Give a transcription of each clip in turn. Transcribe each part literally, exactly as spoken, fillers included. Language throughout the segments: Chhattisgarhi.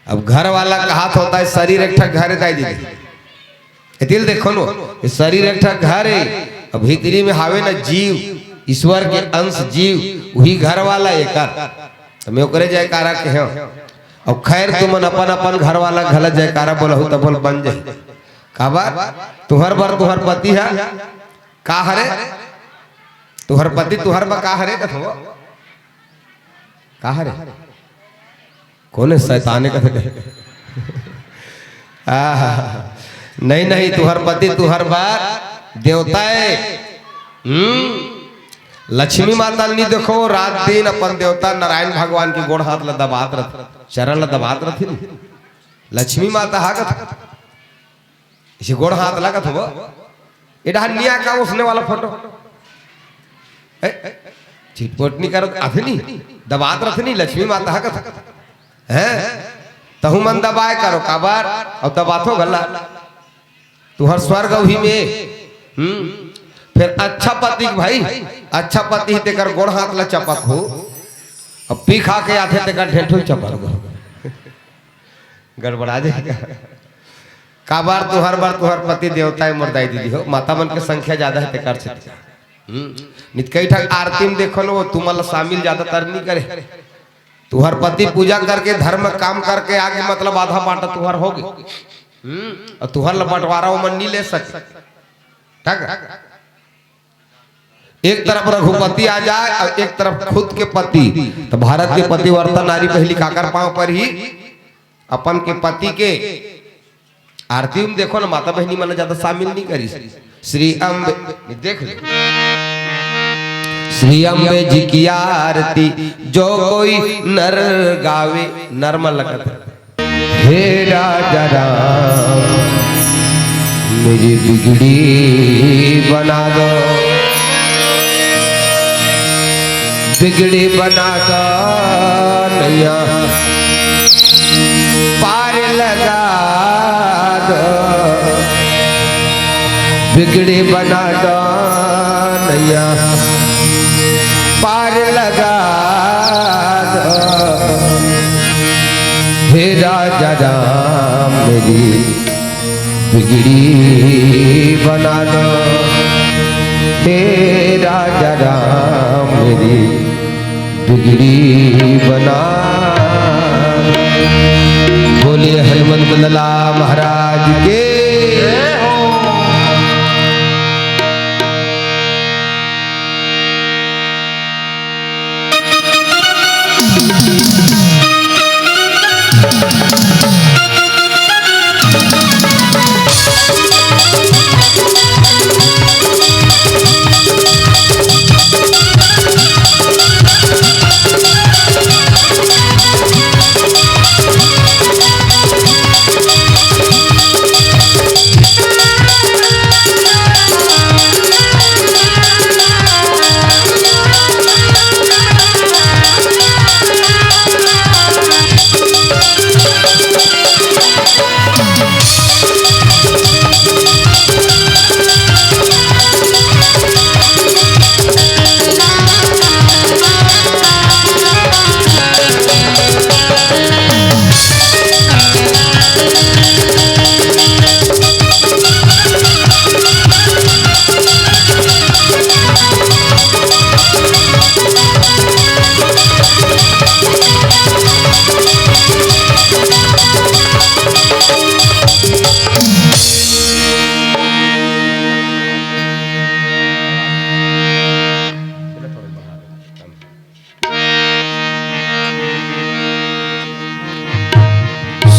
अब घर वाला कहात होता है, शरीर एक ठक घर है दाई दीदी। एतिल देखो नो, ये शरीर एक ठक घर है, अब भीतरी में हावे ना जीव, ईश्वर के अंश जीव, वही घर वाला एकर। तो मैं ओकरे जयकारा कहे हूँ। अब खैर तुमन अपन अपन घर वाला घला जयकारा बोलहु त बोल बन जाए। काबर? तुहर बर तुहर पति है का हरे? तुहर पति तुहर बर का हरे कथो? का हरे? कोन है शैताने कथे? आह, नहीं, नहीं, तुहर पति तुहर बर देवता है। हम्म, लक्ष्मी माता ल नहीं देखो, रात दिन अपन देवता नारायण भगवान के गोड़ हाथ ला दबात रथ, चरण ला दबात रथिन। लक्ष्मी माता हा कथे। इसे गोड़ हाथ लागत हो। ए डहर निया का उसने वाला फोटो। ए, ए, चिटपोट नहीं करत, अथनी दबात रथनी, लक्ष्मी माता हा कथे। हैं? तहु मन दबाए करो, काबर? अब दबाथो गला। तुहर स्वर्ग अभी में। हम्म। फिर अच्छा पति के भाई, अच्छा पति ही तेकर गोड़ हाथ ला चपक हो। अब पी खा के आथे तेकर ढेंठुल चपक हो। गड़बड़ा जाएगा। काबर? तुहर बर तुहर पति देवता है मोर दाई दीदी हो, माता मन के संख्या ज्यादा है तेकर से। हम्म। नित कई ठक आरती में देखो ना, वो तुमन ला शामिल ज्यादातर नहीं करे। तुहर पति पूजा करके, धर्म काम करके आगे, मतलब आधा बांटा तुहर हो गए। हम्म। और तुहर ला बंटवारा वो मन नहीं ले सके। ठीक है? एक तरफ रघुपति आ जाए और एक तरफ खुद के पति, तो भारत के पतिव्रता नारी पहली काकर पांव पर ही अपन के पति के आरती में देखो ना, माता बहनी मन ज्यादा शामिल नहीं करी। श्री अम्बे, देख ले, श्री अम्बे जी की आरती जो कोई नर गावे, नर मन लगत है। हे राजा राम, मेरी बिगड़ी बना दो, बिगड़ी बना दो नैया, पार लगा दो, बिगड़ी बना दो नैया, पार लगा दो। हे राजा राम, मेरी बिगड़ी बना दो, हे राजा राम, मेरी बिगड़ी बना। बोलिए हनुमंत लला महाराज के।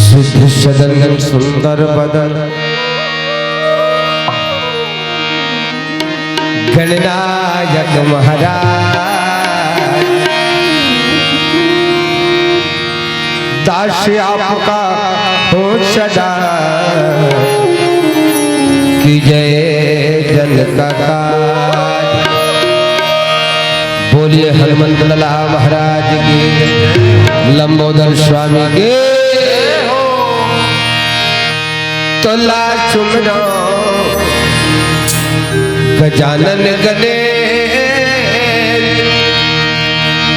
सिद्ध सदन सुंदर बदन, गणनायक महाराज, दास आपका हो सदा, कीजय जन का काज। बोलिए हनुमंत लला महाराज की, लंबोदर स्वामी की। तो ला सुमरो गजानन गणेश,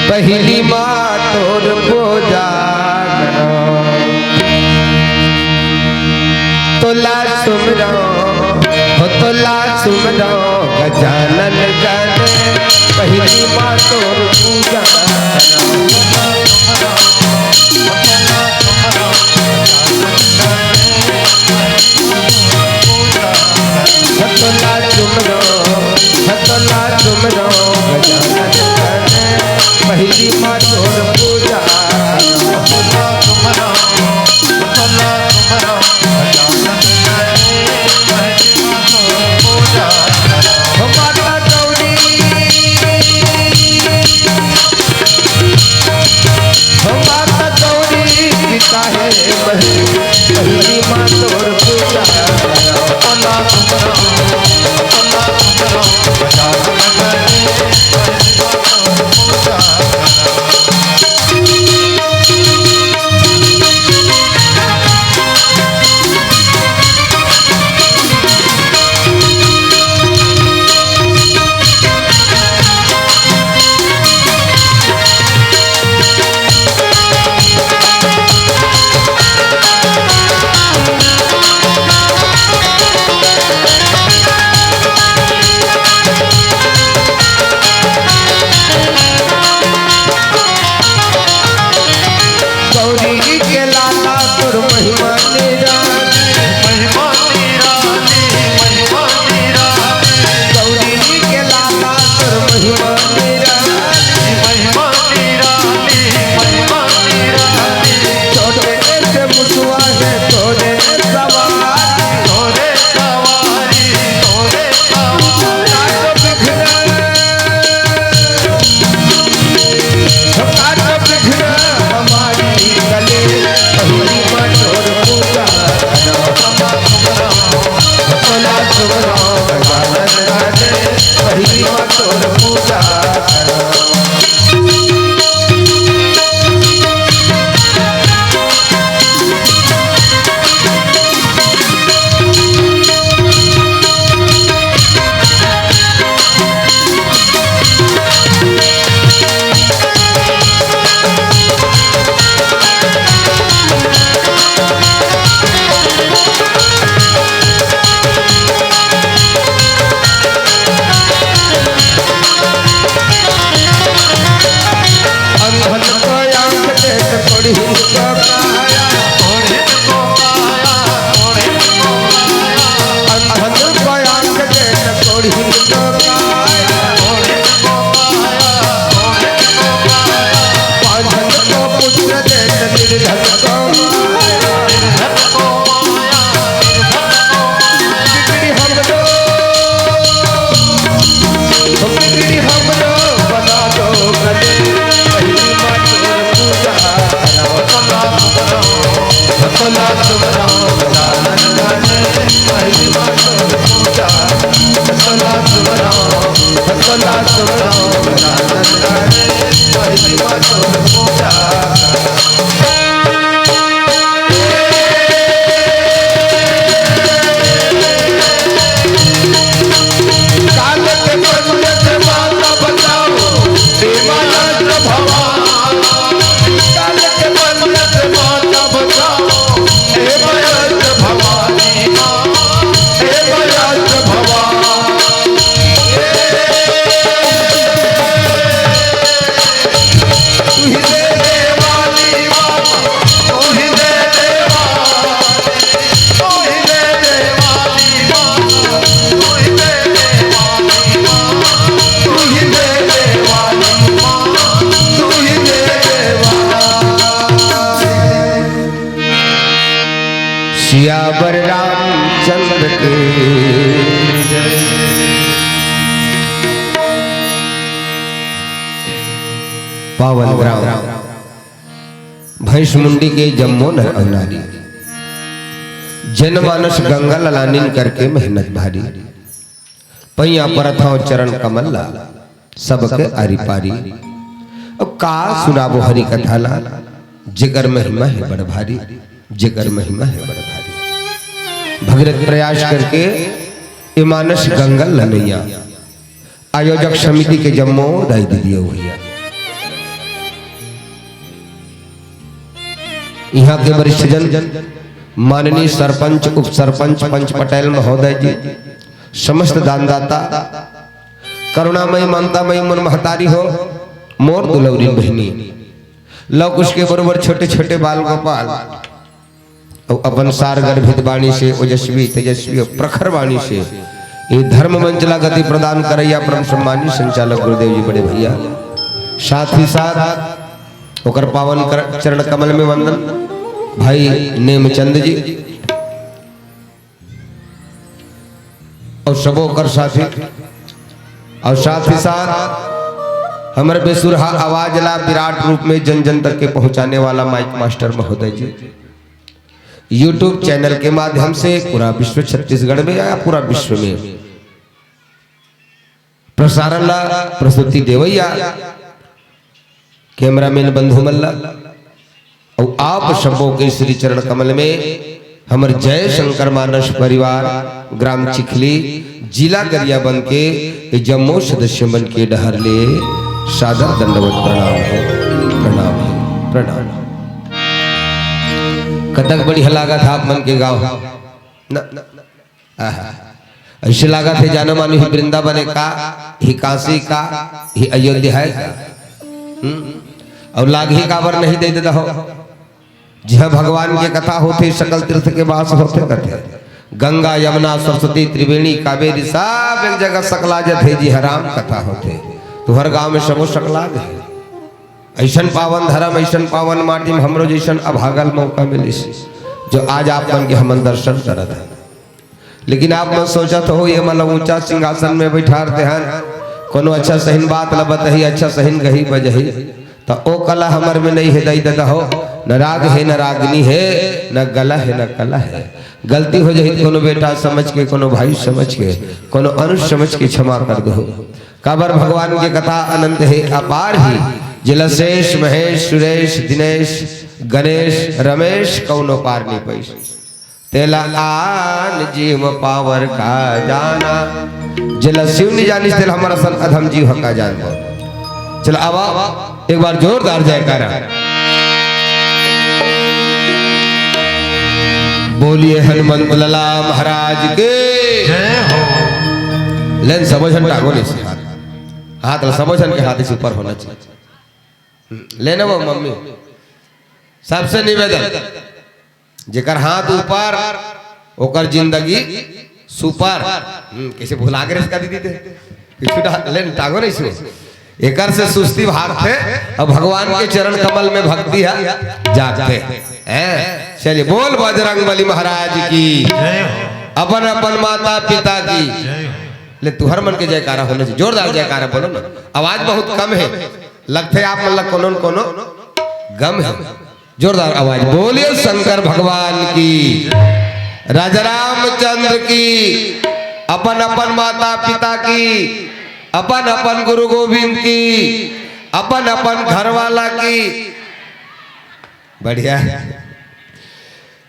पहली माँ तोर पूजा करो। सुमरौं, हो तोला सुमरौं गजानन गने, पहिली माँ तोर पूजा। हो तोला सुमरौं, हो तोला सुमरौं गजानन गने, पहिली माँ तोर पूजा। हो माता गौरी, हो माता गौरी, पिता हे मही, पहिली माँ तोर पूजा। गौरी के लाला तोर महिमा निराली। महिमा निराली, महिमा निराली। गौरी के लाला तोर महिमा निराली। महिमा निराली, महिमा निराली। छोटे से मुसवा हे तोरे सवारी। तोरे सवारी, तोरे सवारी। काटो विघ्न, काटो विघ्न हमारी कले, पहिली माँ तोर पूजा। तोला सुमरौं गजानन गने, पहिली माँ तोर पूजा। अंधन को आँख देत कोढ़िन को काया। कोढ़िन को काया, कोढ़िन को काया। अंधन को आँख देत कोढ़िन को काया। कोढ़िन को काया, कोढ़िन को काया। बाँझन को पुत्र देत निर्धन को माया। निर्धन को माया, निर्धन को माया। बिगड़ी हमरो, बिगड़ी हमरो बना दो कले, पहिली माँ तोर पूजा। तोला सुमरौं, तोला सुमरौं, तोला सुमरौं, पहिली माँ तोर पूजा। तोला सुमरौं, तोला सुमरौं, पहिली माँ तोर पूजा। काल के पंडित माता बचाओ, हे मानस भवानी। काल के पंडित माता बचाओ, हे मानस भवानी माँ, हे मानस भवानी। तू ही देने वाली माँ, तू ही देने वाली। सियावर रामचंद्र के। पावन ग्राम भैंसमुंडी के जम्मो नर अउ नारी, जनमानस गंगा ल लानिन करके मेहनत भारी। पैया परत हंव चरण कमल ला, सबके आरी पारी। अब का सुनाबो हरि कथा ला, जेकर महिमा हे बड़ भारी, जेकर महिमा हे बड़ भारी। भगीरथ प्रयास करके ए मानस गंगा ल नैया आयोजक समिति के जम्मो दाई दीदी अउ भैया, इहाँ के वरिष्ठ जन, माननीय सरपंच, उप सरपंच, पंच पटेल महोदय जी, समस्त दानदाता, करुणामयी, ममतामयी मोर महतारी हो, मोर दुलौरिन बहिनी, लव कुश के बरोबर छोटे छोटे बाल गोपाल, अउ अपन सार गर्भित वाणी से, ओजस्वी, तेजस्वी अउ प्रखर वाणी से ये धर्म मंच ला गति प्रदान करैया परम सम्मानित संचालक गुरुदेव जी, बड़े भैया, साथ ही साथ ओकर पावन कर, चरण कमल में वंदन भाई नेमचंद जी अउ सबो ओकर साथी, अउ साथ ही साथ हमर बेसुरहा आवाज ला विराट रूप में जन जन तक के पहुंचाने वाला माइक मास्टर महोदय जी, YouTube चैनल के माध्यम से पूरा विश्व, छत्तीसगढ़ में या पूरा विश्व में प्रसारण ला प्रस्तुति देवैया कैमरामैन बंधु मन ला, अउ आप सबो के श्री चरण कमल में हमर जय शंकर मानस परिवार, ग्राम चिखली, जिला गरियाबंद के जम्मो सदस्य मन के डहर ले सादर दंडवत प्रणाम हे, प्रणाम हे, प्रणाम। कतक बढ़िया लागत हे आप मन के गाँव। न, न, आहा। ऐसे लागत हे, जानो मानो ही वृंदावन हे का, ही काशी का, ही अयोध्या हे का। हम्म? अउ लागही काबर नहीं दे देता हो। जिहाँ भगवान के कथा होथे, सकल तीर्थ के वास होथे कथे। गंगा, यमुना, सरस्वती, त्रिवेणी, कावेरी, सब एक जगह सकला जथे, जिहाँ राम कथा होथे। तुहर गाँव में सबो सकला जथे। ऐसन पावन धर्म, ऐसन पावन माटी में हमरो जैसन अभागल मौका मिलिस, जो आज आप मन के हमन दर्शन करत हन। लेकिन आप मन सोचत हो, ये मन ऊंचा सिंहासन में बैठार दे हन, कोनो अच्छा सहीन बात ल बतही, अच्छा सहीन गही बजही, त ओ कला हमर में नहीं हे, दई ददा हो, न राग हे, न रागनी हे, न गला हे, न कला हे। गलती हो जाही त कोनो बेटा समझ के, कोनो भाई समझ के, कोनो अनुज समझ के क्षमा कर दो। काबर भगवान के कथा अनंत हे, अपार ही, जेला शेष, महेश, सुरेश, दिनेश, गणेश, रमेश, कौनो पार नहीं पैस। तेला आन जीव पावर का जाना, जेला शिव नहीं जानिस, तेला हमर असन अधम जीव ह का जानबो। चल, आवा, एक बार जोरदार जयकारा। बोलिए हनुमंत लला महाराज के। जय हो। लेन सबो झन टांगो नहीं से हाथ, हाथ ला सबो झन के हाथ से ऊपर होना चाहिए। हम्म, लेना वो मम्मी, सबसे निवेदन, जेकर हाथ ऊपर, ओकर जिंदगी सुपर। हम्म, कैसे भुला गे इसका दीदी ते? पीछू डा-, लेन टांगो नहीं इसमें। एकर से सुस्ती भागथे, अब भगवान के चरण कमल में भक्ति है, जागथे। हैं? चलिए, बोल बजरंग बली महाराज की, जय हो। अपन अपन माता पिता की। जय हो। ले, तुहर मन के जयकारा होना चाहिए, जोरदार जयकारा बोलो ना। आवाज बहुत कम है, लगथे आप मन ला कोनो न कोनो गम है। जोरदार आवाज, बोलिए शंकर भगवान की, राजा रामचंद्र की, अपन अपन माता पिता की, अपन अपन गुरु गोविंद की, अपन अपन घर वाला की। बढ़िया।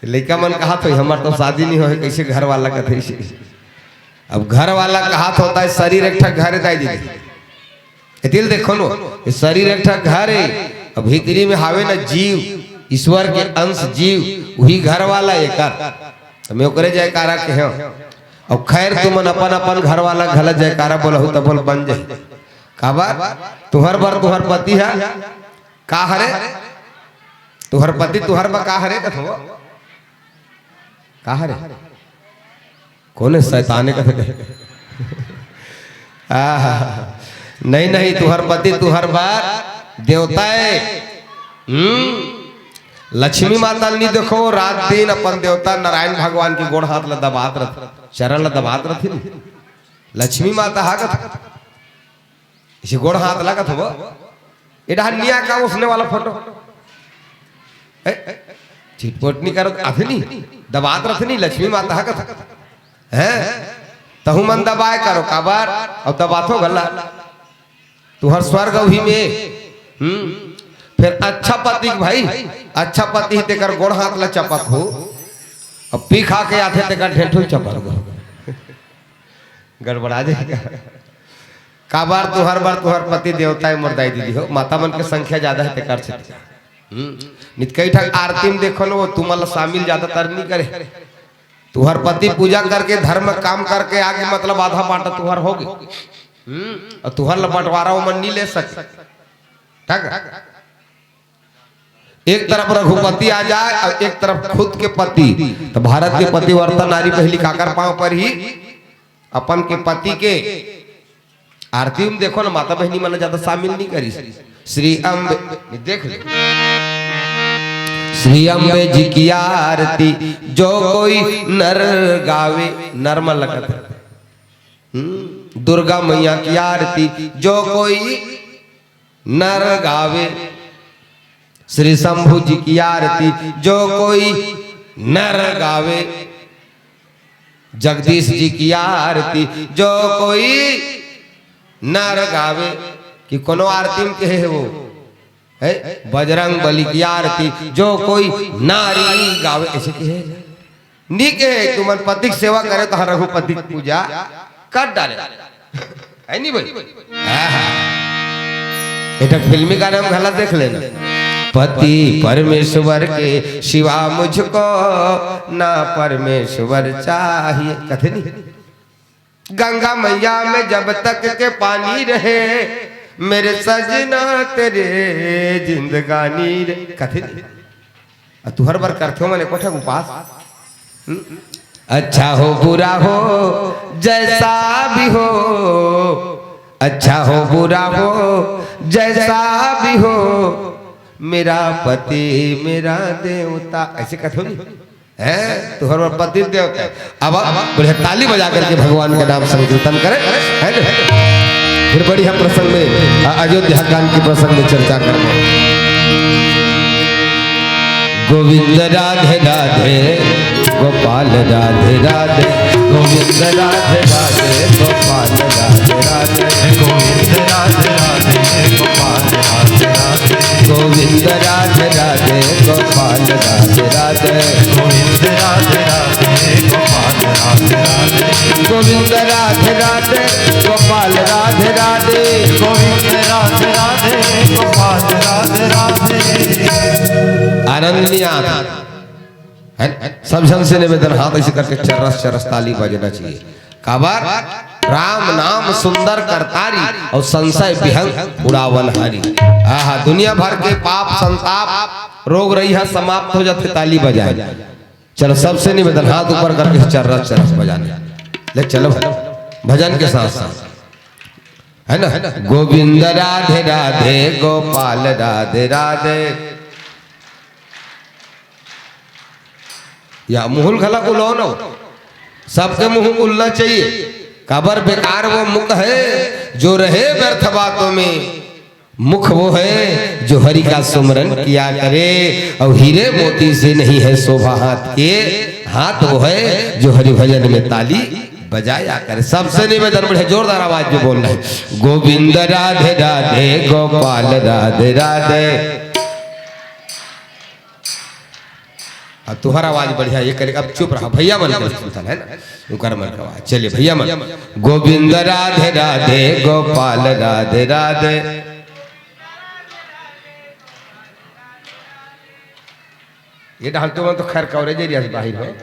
लइका मन कहा तो हमर तो शादी नहीं होय, कैसे घर वाला कथे? अब घर वाला कहा तो होता है, शरीर एक ठक घर है, दाई दीदी। ए दिल देखो नो, ये शरीर एक ठक घर है, अब भीतरी में हावे ना जीव, ईश्वर के अंश जीव, वही घर वाला एकर। तो मैं ओकरे जयकारा के हूँ। अब खैर, तुमन अपन अपन घर वाला घला जयकारा बोलहु, तब बोल बन जाए। काबर? तुहर बर तुहर पति है, का हरे? तुहर पति तुहर बर का हरे? कथो का हरे? कोने शैताने का थे? आहा, नहीं, नहीं, तुहर पति तुहर बर देवता है। हम्म, लक्ष्मी माता नहीं देखो, रात दिन अपन देवता नारायण भगवान के गोड़ हाथ ला दबात रथे, चरण ला दबात रथे। लक्ष्मी माता हा कथा। इसे गोड़ हाथ लागत हो। ए डहर निया का उसने वाला फोटो। ए, चिटपोट नहीं करत, आथे नहीं, दबात रथ नहीं, लक्ष्मी माता हा कथा। हैं? तहु मन दबाए करो, काबर? अउ दबाथो गला। तुहर स्वर्ग अभी में। हम्म। फिर अच्छा पति के भाई, अच्छा पति ही तेकर गोड़ हाथ ला चपक हो। अब पी खा के आथे तेकर ढेंठू चपक हो। गड़बड़ा जाएगा। काबर तुहर बर तुहर पति देवता है, मोर दाई दीदी हो, माता मन के संख्या ज्यादा है, तेकर छेत्र। हम्म। नित कई ठक आरती में देखो ना, वो तुमन ला शामिल ज्यादातर नहीं करे। तुहर पति पूजा करके, धर्म काम करके आगे, मतलब आधा बांटा तुहर हो गे। हम्म। अउ तुहर ला बंटवारा ओमन नहीं ले सके। ठीक है? एक तरफ रघुपति आ जाए अउ एक तरफ खुद के पति। तो भारत के पतिव्रता नारी पहली काकर पांव परही? अपन के पति के। आरती में देखो ना, माता बहिनी मन ज्यादा शामिल नहीं करिस। श्री अम्बे, देख ले। श्री अम्बे जी की आरती जो कोई नर गावे, नर मन लगत है। हम्म, दुर्गा मैया की आरती जो कोई नर गावे, श्री शंभू जी की आरती जो कोई नर गावे, जगदीश जी की आरती जो कोई नर गावे। कि कोनो आरती में कहे है वो, है बजरंग बली की आरती जो कोई नारी गावे, ऐसे कहे है। नी कहे, तुमन पति के सेवा करे तो रघुपति की पूजा कर डारे। है नी भाई? आहा। एक ठक फिल्मी गाना में घला देख लेना। पति परमेश्वर के सिवा मुझको ना परमेश्वर चाहिए। कथे नी? गंगा मैया में जब तक के पानी रहे, मेरे सजना तेरे जिंदगानी रहे। कथे नी? अउ तुहर बर करथे मने कोठा उपास। हम्म? अच्छा हो बुरा हो जैसा भी हो, अच्छा हो बुरा हो जैसा भी हो, मेरा पति मेरा देवता, ऐसे कथो नहीं है। तुहर बर पति देवता। अब बढ़िया ताली बजा करके भगवान का नाम संकीर्तन करें, है ना? फिर बढ़िया प्रसंग में, अ-, अयोध्या कांड के प्रसंग में चर्चा करबो। गोविंद राधे राधे, गोपाल राधे राधे, गोविंद राधे राधे, गोपाल राधे राधे, गोविंद राधे राधे, गोपाल राधे राधे, गोविंद राधे राधे, गोपाल राधे राधे, गोविंद राधे राधे, गोपाल राधे राधे, गोविंद राधे राधे, गोपाल राधे राधे, गोविंद राधे राधे, गोपाल राधे राधे। आनंद नहीं आता है। सब झन से निवेदन, हाथ ऐसे करके चरस चरस ताली बजना चाहिए। काबर? राम नाम सुंदर करतारी अउ संशय विहंग उड़ावनहारी। आहा, दुनिया भर के पाप संताप रोग रही है, समाप्त हो जाथे ताली बजाए। चलो, सबसे निवेदन, हाथ ऊपर करके चर्रस चर्रस बजाने। ले चलो, भजन के साथ साथ, है ना? गोविंद राधे राधे, गोपाल राधे राधे। या मुहुल घला कुलो न, सबके मुंह उलना चाहिए। काबर? बेकार वो मुख है जो रहे व्यर्थ बातों में, मुख वो है जो हरि का सुमरन किया करे। और हीरे मोती से नहीं है शोभा हाथ के, हाथ वो है जो हरि भजन में ताली बजाया करे। सबसे निवेदन, बढ़िया जोरदार आवाज में बोल रहे, गोविंद राधे राधे, गोपाल राधे राधे। अब तुहर आवाज बढ़िया, ये करे, अब चुप रहा भैया मन के सुनतन, है ना? उकर मन के आवाज। चलिए भैया मन, गोविंद राधे राधे, गोपाल राधे राधे। ये डालते हो तो खैर कवरेज एरिया से बाहर है।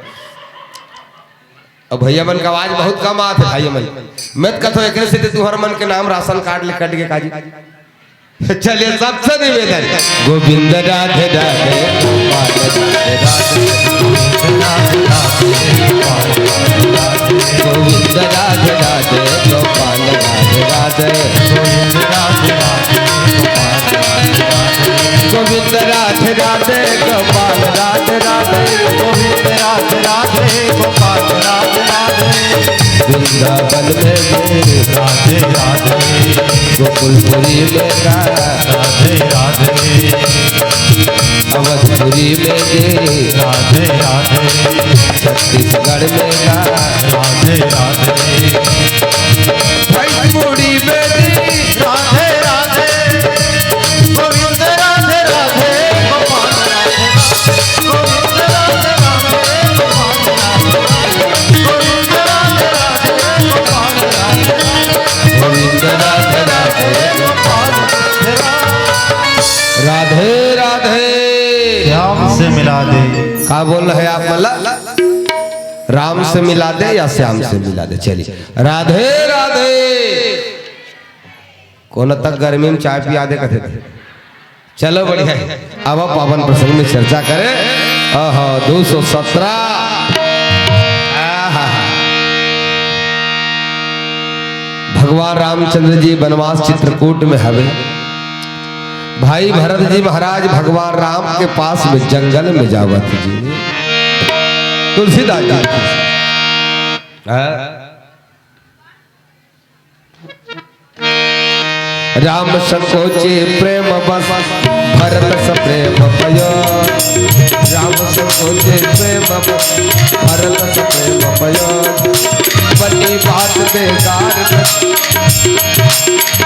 अब भैया मन का आवाज बहुत कम आत है भाई मन। मैं तो कथो एकरे से तुहर मन के नाम राशन कार्ड ले कट के काजी। चलिए, सबसे निवेदन, गोविंद राधे राधे, गोपाल राधे राधे, गोविंद राधे राधे, गोपाल राधे राधे, गोविंद राधे राधे, गोपाल राधे राधे, गोविंद राधे राधे, गोपाल राधे राधे। वृंदावन में भी राधे राधे, गोकुलपुरी में का राधे राधे, अवधपुरी में भी राधे राधे, छत्तीसगढ़ में का राधे राधे, भोजपुरी में भी राधे राधे। गोविंद राधे राधे, गोपाल राधे राधे, गोविंद राधे राधे, गोपाल राधे राधे, गोविंद राधे राधे, गोपाल राधे राधे, गोविंद राधे राधे, गोपाल राधे राधे। राधे राधे। का बोल रहे आप, मतलब राम से मिला दे या श्याम से मिला दे। चलिए, राधे राधे। कोन तक गर्मी में चाय पिया दे कथे थे। चलो, बढ़िया है। अब आप पावन प्रसंग में चर्चा करें। आहा, दो सौ सत्रह। आहा। भगवान रामचंद्र जी वनवास चित्रकूट में हवे। भाई भरत जी महाराज भगवान राम के पास में जंगल में जावत जी। तुलसीदास जी। हाँ? राम संकोचे प्रेम बस, भरत स प्रेम पयो। राम संकोचे प्रेम बस, भरत स प्रेम पयो। बनी बात बेकार,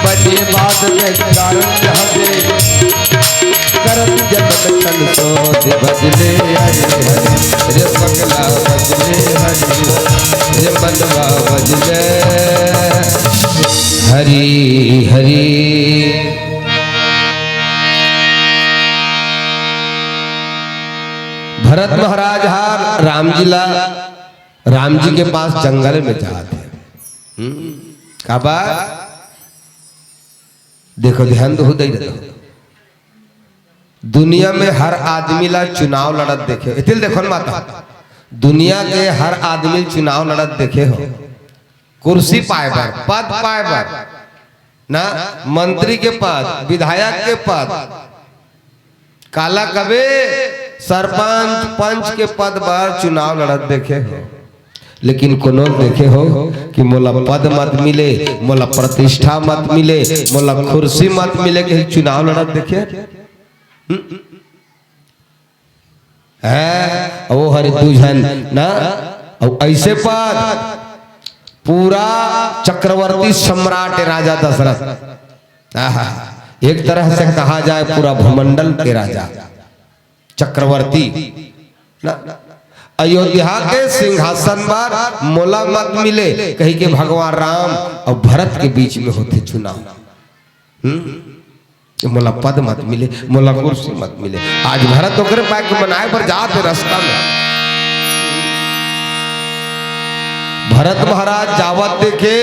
बनी बात बेकार हवे। करत जतन तन सोच भजले हरि हरि। रे पगला भजले हरि हरि। रे मनवा भजले हरि हरि। भरत महाराज हा राम जी ला, राम जी के पास जंगल में जात हे। हम्म, काबर? देखो, ध्यान दो, दे दो। दुनिया में हर आदमी ला चुनाव लड़त देखे, एतिल देखो न माता, दुनिया के हर आदमी चुनाव लड़त देखे हो, कुर्सी पाए बर, पद पाए बर, ना, मंत्री के पद, विधायक के पद, काला कबे सरपंच, पंच के पद बर चुनाव लड़त देखे हो, लेकिन कोनो देखे हो कि मोला पद मत मिले, मोला प्रतिष्ठा मत मिले, मोला कुर्सी मत मिले, कहीं चुनाव लड़त देखे? हम्म? है, वो हर दू झन ना, अउ ऐसे पद पूरा चक्रवर्ती सम्राट राजा दशरथ, आहा, एक तरह से कहा जाए पूरा भूमंडल के राजा चक्रवर्ती ना, अयोध्या के सिंहासन पर मोला मत मिले कही के भगवान राम अउ भरत के बीच में होथे चुनाव। हम्म? मोला पद मत मिले, मोला कुर्सी मत मिले। आज भरत ओकरे पाए के मनाए बर जात हे रस्ता में। भरत महाराज जावत देखे,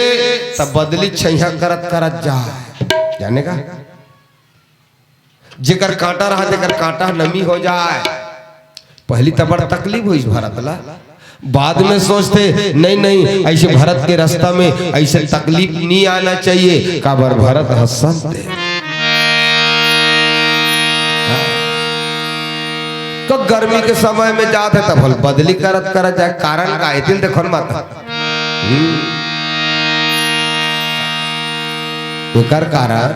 तब बदली छैया करत करत जाए। जाने का? जेकर कांटा रहा, तेकर कांटा नमी हो जाए। पहली तो बड़ तकलीफ होइस भरत ला, बाद में सोचथे, नहीं, नहीं, ऐसे भरत के रास्ता में ऐसे तकलीफ नहीं आना चाहिए। काबर भरत ह संत हे। तो गर्मी के समय में जात हे, तब बदली करत करत जाए। कारण का हे? एतिल देखो न माता। हम्म। एकर कारण,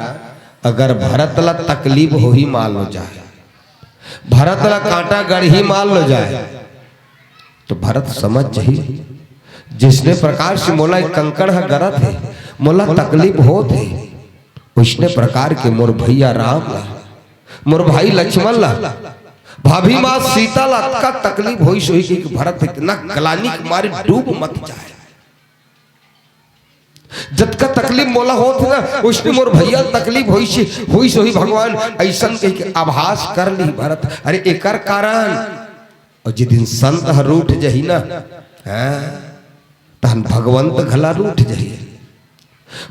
अगर भरत ला तकलीफ होही मान लो जाए, भरत ला कांटा गड़ही मान लो जाए, तो भरत समझ जाही, जिसने प्रकार से मोला एक कंकड़ ह गरत हे, मोला तकलीफ होत हे, उसने प्रकार के मोर भैया राम ला, मोर भाई लक्ष्मण ला, भाभी माँ सीता ला अतका तकलीफ होइस होही कि भरत इतना ग्लानि के मारे डूब मत जाए। जतका तकलीफ मोला होत हे ना, उसने मोर भैया तकलीफ होइस, होइस होही भगवान, अइसन कहि के आभास कर ली भरत। अरे एकर कारण, अउ जे दिन संत ह रूठ जही ना, हाँ, तहन भगवंत घला रूठ जही।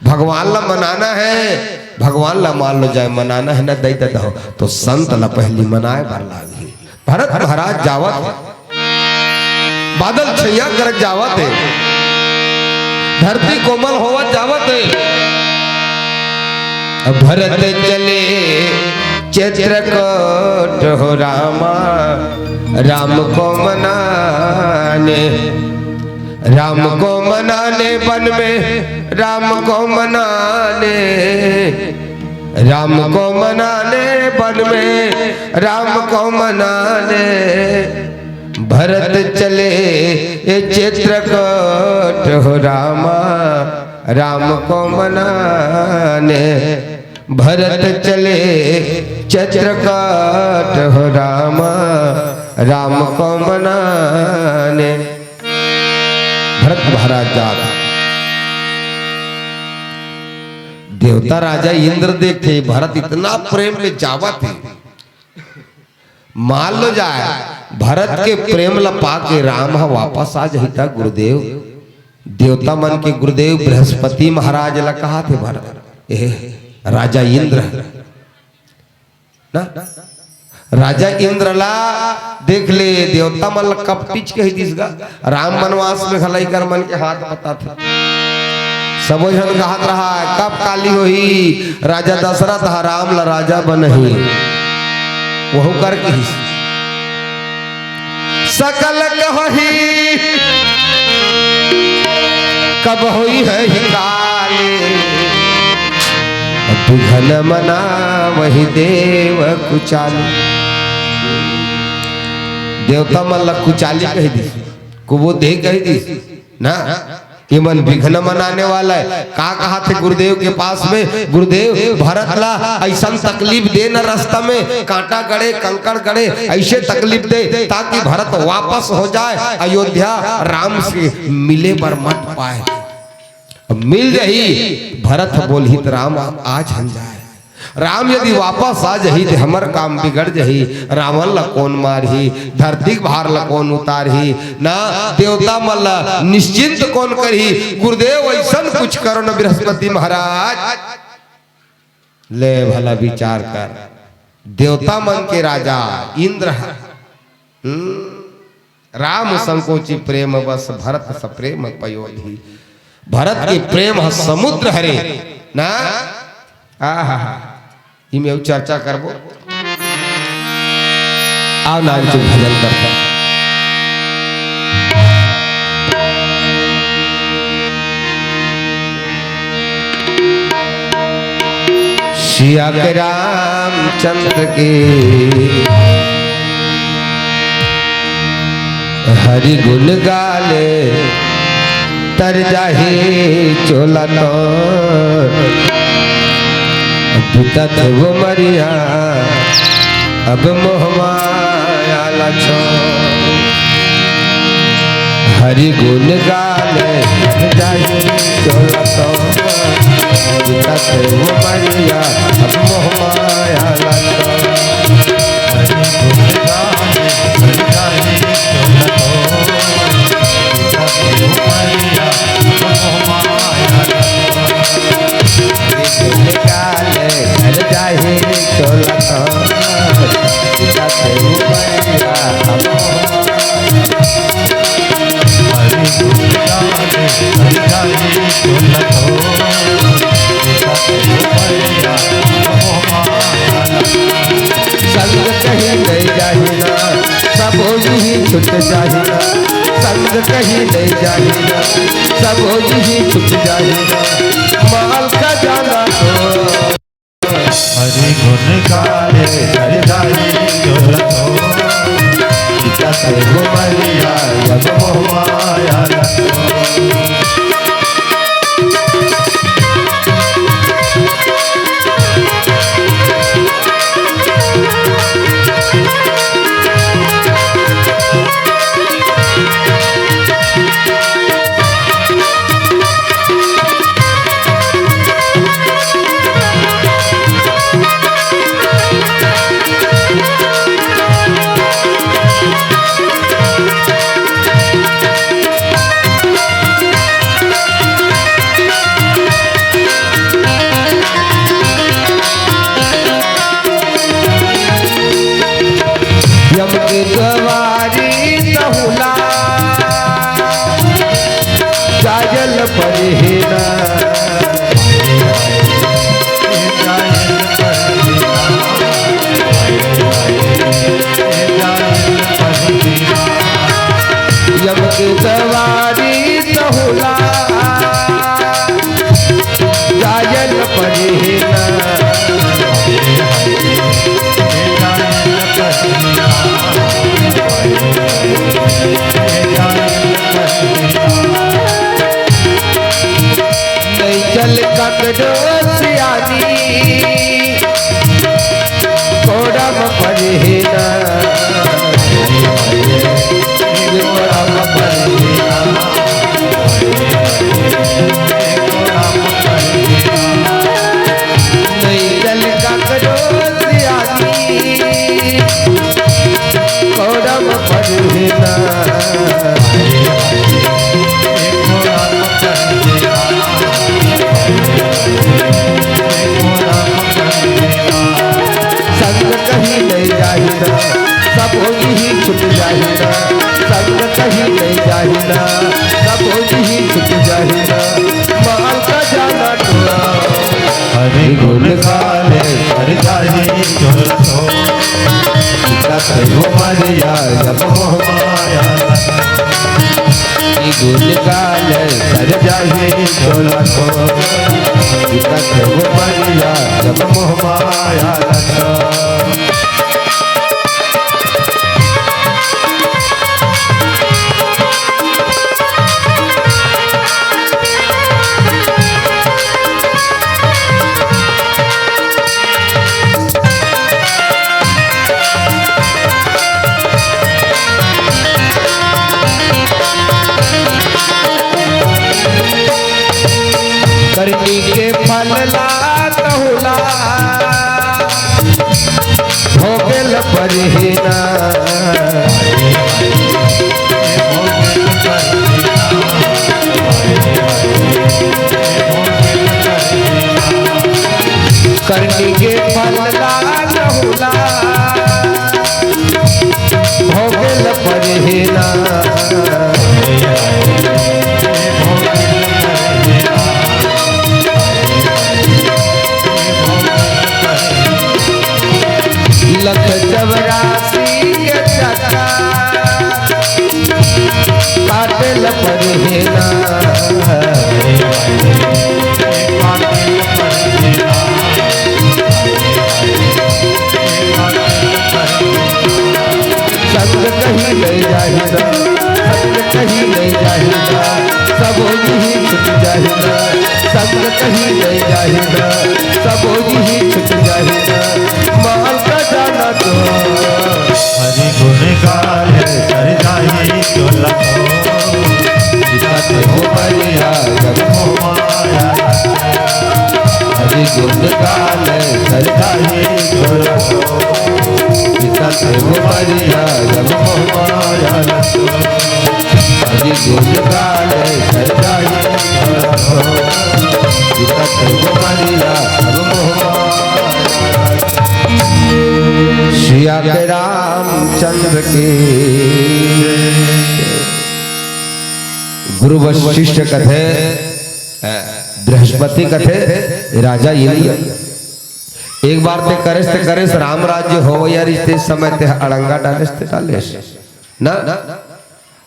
भगवान ला मनाना हे, भगवान ला मान लो जाए, मनाना हे ना दई ददा हो, तो संत ला पहली मनाए बर लागही। भरत महाराज जावत हे, बादल छैया करत जावत हे, धरती कोमल होवत जावत हे। भरत चले चित्रकूट हो रामा, राम को मनाने, राम को मनाने वन में, राम को मनाने, राम को मनाने वन में, राम को मनाने। भरत चले ये चित्रकूट हो रामा, राम को मनाने। भरत चले चित्रकूट हो रामा, राम को मनाने। भरत महाराज जात हे। देवता राजा इंद्र देखथे, भरत इतना प्रेम में जावत हे, मान लो जाए, भरत के प्रेम ल पाके राम ह वापस आ जाही त गुरुदेव, देवता मन के गुरुदेव बृहस्पति महाराज ल कहाथे भरत, ए राजा इंद्र ना, राजा इंद्र ला देख ले, देवता मन ल कपटीच कहि दिस गा। राम वनवास में घला इकर मन के हाथ बतात हे। सबो झन कहत रहा, "कब काली होही, राजा दशरथ ह राम ल राजा बनही।" वहू कर कहिस, "सकल कहही, कब होई है ही काली।" बिघन मनावही देव कुचाली। देवता मन ल कुचाली कहि दिस, कुबुद्धि कहि दिस ना, ये मन बिघन मनाने वाला हे। का कहाथे गुरुदेव के पास में, "गुरुदेव, भरत ला अइसन तकलीफ दे न रस्ता में, कांटा गड़े, कंकड़ गड़े, अइसे तकलीफ दे ताकि भरत वापस हो जाए, अयोध्या राम से मिले बर मत पाए।" अब मिल जाही, भरत बोलही त राम आ झन जाए। राम यदि वापस आ जाही त हमर काम बिगड़ जाही। रावण ल कोन मारही, धरती के भार ल कोन उतारही ना, देवता मन ल निश्चिंत कोन करही। गुरुदेव अइसन कुछ करो न बृहस्पति महाराज। ले भला विचार कर, देवता मन के राजा इंद्र ह। हम्म। राम संकोची प्रेम बस भरत सप्रेम पयोधी। भरत के प्रेम ह समुद्र हरे ना। आहा, इमे अउ चर्चा करबो। आओ नानचुक भजन करता। सिया के रामचंद्र के हरि गुण गाले तर जाही चोला तो। बीतत वो मरिया अब मोह माया लछो। हरि गुण गाले तर जाही चोला तो। बीतत वो मरिया अब मोह माया लछो। संग कहीं नहीं जाही ना, सब यही छूट जाही ना। संग कहीं नहीं जाही ना, सब यही छूट जाही ना। माल खजाना तो हरि गुण गाले हरि जाही चोला तो। सीता से वो मरिया अब मोह माया लछो। यम के सवारी तहुला जायल परिहिना। यम के सवारी तहुला जायल परिहिना। नहीं चल ककड़ो सियानी, कोड़म परिहिना। कोड़म परिहिना। जाही ना, संग कहीं नहीं जाही ना, सब ही छूट जाही ना, माल का जाना टोला। हरि गुण गाले सर जाही चोला हो, कथे वो मरिया जब मोह माया। हरि गुण गाले सर जाही चोला हो, कथे वो मरिया जब मोह माया। करनी के फल ला तहुला, भोगल परिहिना। करनी के फल ला तहुला, भोगल परिहिना। लख चौरासी के चक्कर काटल परिहिना। संग कहीं नहीं जाही ना, संग कहीं नहीं जाही ना, सब ही छूट जाही ना। संग कहीं नहीं जाही ना, सब ही छूट जाही ना, माल का जाना तो। हरि गुण गाले सर जाही चोला हो, जिता ते हो मरिया जब मोह माया। हरि गुण गाले सर जाही चोला हो, जिता ते हो मरिया जब मोह माया। हरि गुण गाले सर जाही चोला हो, जिता ते हो मरिया जब मोह माया। सिया के रामचंद्र की। गुरु वशिष्ठ कथे, बृहस्पति कथे, राजा इंद्र। एक बार ते करेस, ते करेस, राम राज्य होवइया रिहिस ते समय ते अड़ंगा डालेस, ते डालेस ना।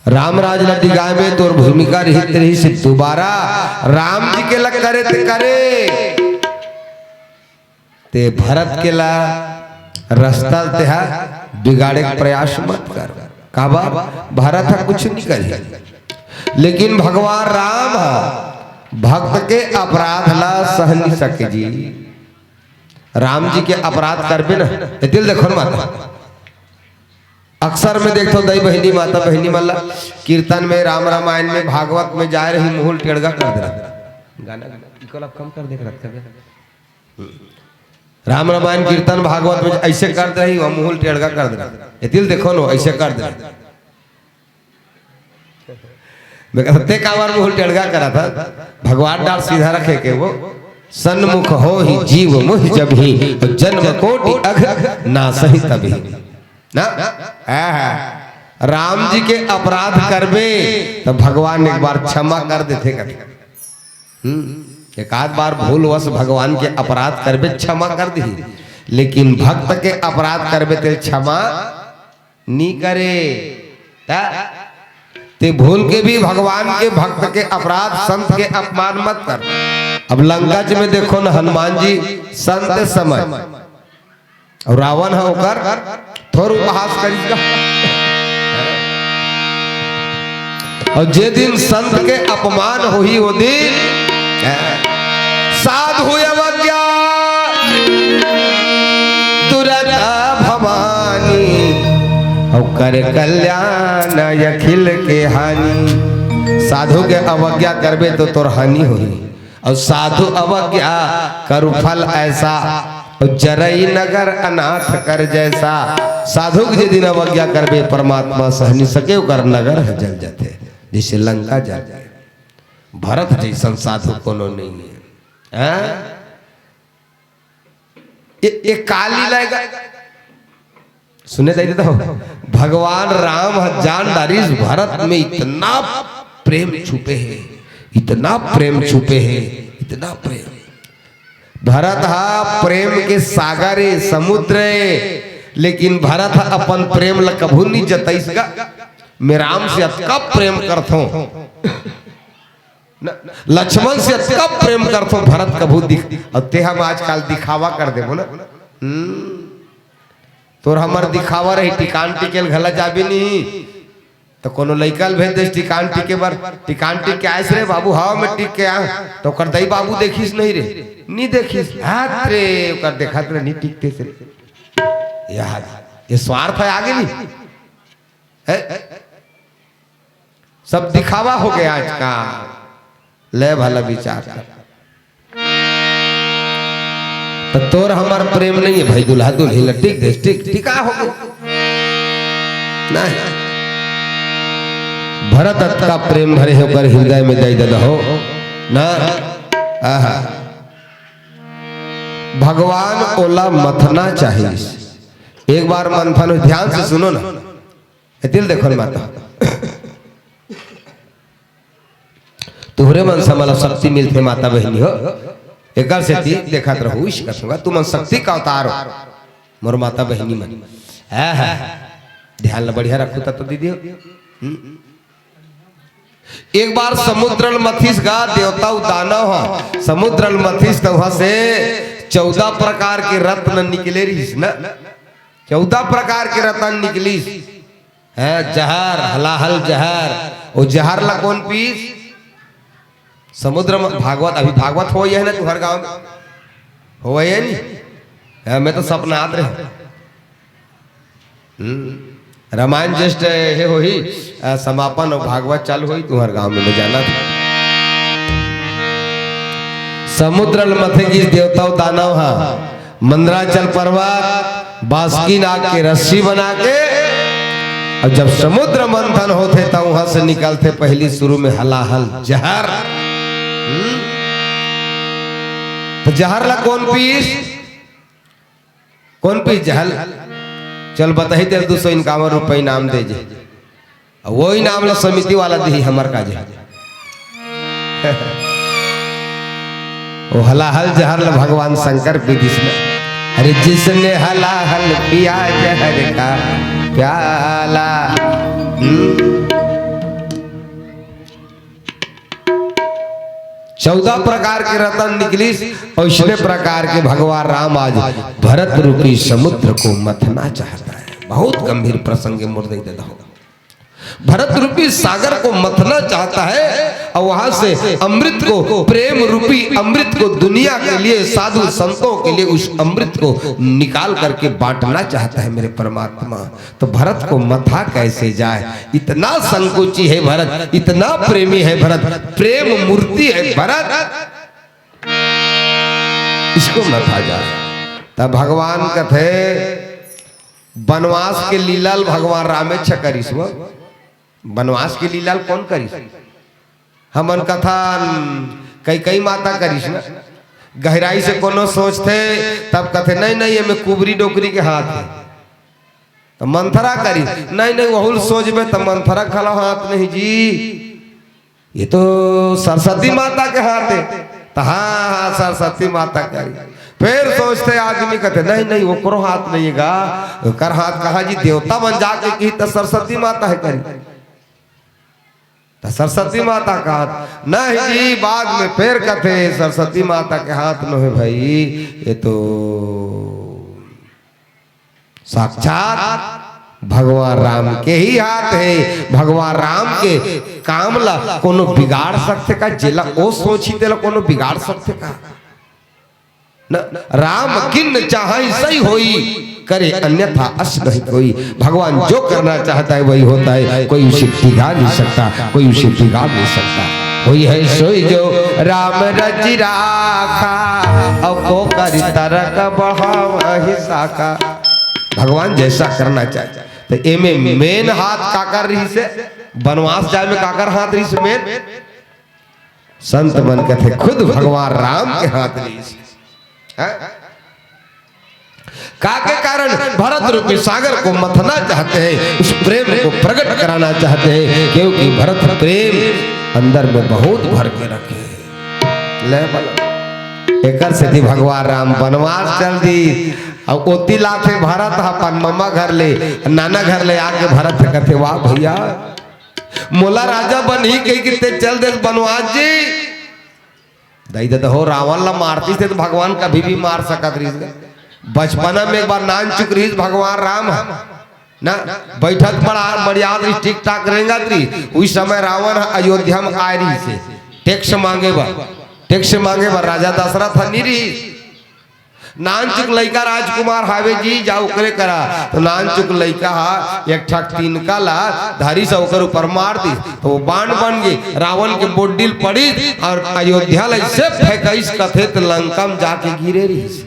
राम राज ल डिगाए में तोर भूमिका रिहिस, ते रिहिस। दोबारा राम जी के लग करे, ते करे। ते भरत के ला रस्ता ल तेहा बिगाड़े के प्रयास मत कर। काबर? भरत ह कुछ नहीं करही, लेकिन भगवान राम ह भक्त के अपराध ला सह नहीं सके जी। राम जी के अपराध करबे ना, ए दिल देखो ना माता। अक्सर में देखथो दाई बहिनी, माता बहिनी मन ला कीर्तन में, राम रामायण में, भागवत में जाए रही, मुंह ल टेड़गा कर दे रहा। गाना इको ला कम कर दे रहा। राम रामायण कीर्तन भागवत में ऐसे कर दे रही, वह मुंह ल टेड़गा कर दे रहा। ए दिल देखो नो, ऐसे कर दे रहा। मैं कहता, ते काबर मुंह ल टेड़गा करा था? भगवान डार सीधा रखे के वो। सन्मुख होहि जीव मुहि जबहिं, जन्म कोटि अघ नासहिं तबहिं। ना? आहा। राम जी के अपराध करबे, त भगवान एक बार क्षमा कर देथे कथे। हम्म, एक आध बार भूलवश भगवान के अपराध करबे, क्षमा कर दिही, लेकिन भक्त के अपराध करबे, ते क्षमा नी करे। त ते भूल के भी भगवान के, भक्त के अपराध, संत के अपमान मत कर। अब लंका जी में देखो न, हनुमान जी संत समय, अउ रावण ह ओकर थोर उपहास करिस गा। अउ जे दिन संत के अपमान होही, ओ दिन साधु अवज्ञा दुरत भवानी, अउ कर कल्याण अखिल के हानि। साधु के अवज्ञा करबे तो तोर हानि होही। अउ साधु अवज्ञा करु फल ऐसा, अउ जरई नगर अनाथ कर जैसा। साधु के जे दिन अवज्ञा करबे, परमात्मा सह नि सके, ओकर नगर ह जल जाथे, जैसे लंका जल गए। भरत जैसन साधु कोनो नहीं है। हैं? ये, ये काली लाएगा। सुने जाए तो भगवान राम ह जान डारिस भरत में इतना प्रेम छुपे हे, इतना प्रेम छुपे हे, इतना प्रेम। भरत हा प्रेम के सागर ए, समुद्र ए, लेकिन भरत हा अपन प्रेम ला कभू नहीं जताइस गा। मैं राम से अतका प्रेम करथों, न, लक्ष्मण से अतका प्रेम करथों, भरत कभू दिख, अउ ते हम आजकल दिखावा कर देबो ना। हम्म। तोर हमर दिखावा रही, टिकान टिके ल घला जाबे नहीं, तो कोनो लइका ल भेज देस टिकान टिके बर। टिकान टिक के आइस रे बाबू, हव मैं टिक के आ, तो ओकर दई बाबू देखिस नहीं रे, नहीं देखिस, हाथ रे, ओकर देखत रे, नहीं टिकते से। यार, ये स्वार्थ है आगे नहीं है। सब दिखावा हो गया आज का। ले भला विचार कर। तो तोर हमर प्रेम नहीं है भाई, दुल्हा दुल्ही ला टिक देस, टिक, टिका हो गया। नहीं। भरत अतका प्रेम भरे हे ओकर हृदय में दई दे दहो। ना। आहा। भगवान ओला मथना चाहिस। एक बार मंथन हो, ध्यान से सुनो ना। ए, दिल देखो न माता। तुहरे मन से मला शक्ति मिलथे माता बहिनी हो। एकर सेती देखत रहू, इस कथुआ, तुमन शक्ति का अवतार हो, मोर माता बहिनी मन। आहा, ध्यान ला बढ़िया रखू त तो दीदी हो। हम्म। एक बार समुद्र ल मथिस गा देवता अउ दानव ह, समुद्र ल मथिस त वहां से चौदह प्रकार के रत्न निकले रहिस ना, चौदह प्रकार के रत्न निकलिस। है जहर, हलाहल जहर। वो जहर ला कौन पीस? समुद्र में भागवत, अभी भागवत होवइया है ना तुहर गांव में? होवइया नहीं? हाँ, मैं तो सपना आत रहे। हम्म। रामायण ज्येष्ठ हे होही, आ, समापन अउ भागवत चालू होही तुहर गांव में, मैं जाना था। समुद्र ल मथे गिस देवता अउ दानव हा। मंदराचल पर्वत, बासुकी नाग के रस्सी बना के, अउ जब समुद्र मंथन होथे, त उहां से निकलथे पहली शुरू में हलाहल जहर। हम्म? त जहर ला कौन पीस? कौन पीस जहर? चल बताही तेरे दू सौ इक्यावन रुपये इनाम दे जे। अउ वो इनाम ला समिति वाला दिही, हमर का जे। वो हलाहल जहर ला भगवान शंकर पी दिस ना। अरे जिसने हलाहल पिया जहर का प्याला। हम्म। चौदह प्रकार के रतन निकलिस, अउ इसने प्रकार के भगवान राम आज भरत रूपी समुद्र को मथना चाहता है। बहुत गंभीर प्रसंग हे, मोर दई ददा हो। भरत रूपी सागर को मथना चाहता है अउ वहां से अमृत को, प्रेम रूपी अमृत को दुनिया के लिए, साधु संतों के लिए उस अमृत को निकाल करके बांटना चाहता है मेरे परमात्मा। तो भरत को मथा कैसे जाए, इतना संकोची है भरत, इतना प्रेमी है भरत, प्रेम मूर्ति है भरत, इसको मथा जाए। तब भगवान कथे, बनवास के लीला ल भगवान रामेच करिस वो। बनवास के लीला ल कौन करिस? हमन कथन कैकई माता करिस ना। गहराई से कोनो सोचथे, तब कथे, "नहीं, नहीं, एमे कुबरी डोकरी के हाथ हे।" त मंथरा करिस, "नहीं, नहीं, वहू ल सोचबे त मंथरा घलो हाथ नहीं जी, ये तो सरस्वती माता के हाथ हे।" त हाँ, हाँ, सरस्वती माता करिस। फिर सोचथे आदमी, कथे, "नहीं, नहीं, ओकरो हाथ नहीं गा, ओकर हाथ कहाँ जी, देवता मन जाके किही त सरस्वती माता हे करिस।" त सरस्वती माता का हाथ नहीं जी, बाद में फिर कथे सरस्वती माता के हाथ नोहे भाई, ये तो साक्षात भगवान राम के ही हाथ हे। भगवान राम के काम ला कोनो बिगाड़ सकथे का? जेला ओ सोची तेला कोनो बिगाड़ सकथे का? न, राम किन चाहै सही होई, करे अन्यथा अस नहीं कोई। भगवान जो करना चाहता है वही होता है, कोई उसे बिगाड़ नहीं सकता, कोई उसे बिगाड़ नहीं सकता। होई है सोई जो राम रचि राखा, अउ को करी तरक बढ़ावहि शाखा। भगवान जैसा करना चाहे। तो एमे मेन हाथ काकर रहिस हे, बनवास जाए में काकर हाथ रहिस हे मेन? संत मन कथे खुद भगवान राम के हाथ रहिस हे। हैं? का के कारण? भरत रूपी सागर को मथना चाहते हैं, उस प्रेम को प्रकट कराना चाहते हैं, क्योंकि भरत प्रेम अंदर में बहुत भर के रखे हैं। ले बोलो, एकर सेती भगवान राम बनवास चल दी। अब ओती लाथे भरत ह अपन ममा घर ले, नाना घर ले आके भरत ह कथे, "वाह भैया, मोला राजा बनही कहि के ते चल देस बनवास जी।" दई ददा हो, रावण ला मारतिस ते भगवान कभी भी मार सकत रहिस गा। बचपना में एक बार नान चुक रहिस भगवान राम ह ना, बैठत बड़ा बढ़िया रहिस, ठीक ठाक रेंगत रहिस। उही समय रावण ह अयोध्या में आय रहिस हे टैक्स मांगे बर। टैक्स मांगे बर राजा दशरथ ह नी रहिस। नान चुक लइका राजकुमार हावे जी, जा ओकरे करा। तो नान चुक लइका ह एक ठक तिनका ला धरिस, ओकर ऊपर मार दिस, तो वो बाण बन गे, रावण के बोड्डी ल पड़िस अउ अयोध्या ला अइसे फेंकइस कथे त लंका म जाके गिरे रहिस।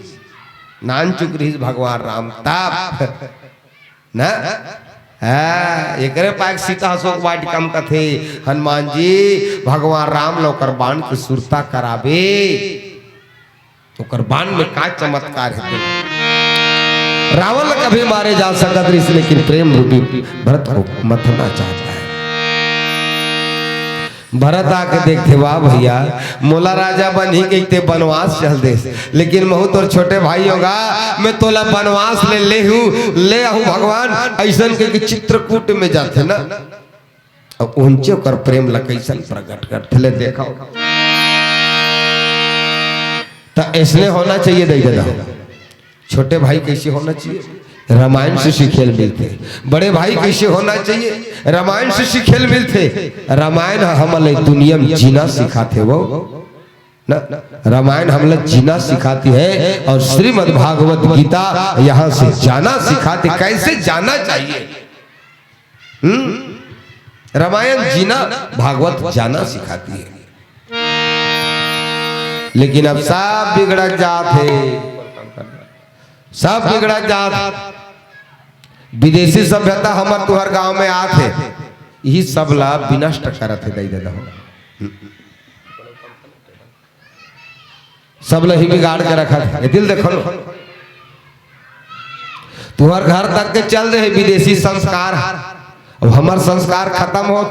नान चुक रहिस भगवान राम तब ना। हाँ, एकरे पाए सीता अशोक वाटिका म कथे, हनुमान जी भगवान राम ल ओकर बाण के सुरता कराबे। ओकर बाण में का चमत्कार हे ते। रावण ल कभी मारे जा सकत रहिस, लेकिन प्रेम रूपी भरत को मथना चाहता है। भरत आके देखथे, "वाह भैया, मोला राजा बनही कहिते बनवास चल देस, लेकिन महूँ तोर छोटे भाई हों गा, मैं तोला बनवास ले ले हूँ, ले आहूँ भगवान," अइसन कहिके चित्रकूट में जाथे ना। अब उनचे ओकर प्रेम ला कइसन प्रकट करथे ले देखव। त अइसने होना चाहिए दई ददा। छोटे भाई कइसे होना चाहिए, रामायण से सीखे ल मिलथे। बड़े भाई कइसे होना चाहिए, रामायण से सीखे ल मिलथे। रामायण ह हमन ला दुनिया में जीना सिखाथे वो ना। रामायण हमला जीना सिखाती है और श्रीमद् भागवत गीता यहाँ से जाना सिखाती, कैसे जाना चाहिए। हम्म, रामायण जीना, भागवत जाना सिखाती है। लेकिन अब सब बिगड़त जात हे, सब बिगड़त जात। विदेशी सभ्यता हमर तुहर गांव में आत हे, इही सब ला विनष्ट करत हे, दई ददा हो। सब ल ही बिगाड़ के रखत हे। ए दे ल देखो न, तुहर घर तक के चल दे हे विदेशी संस्कार। अब हमर संस्कार खतम होत।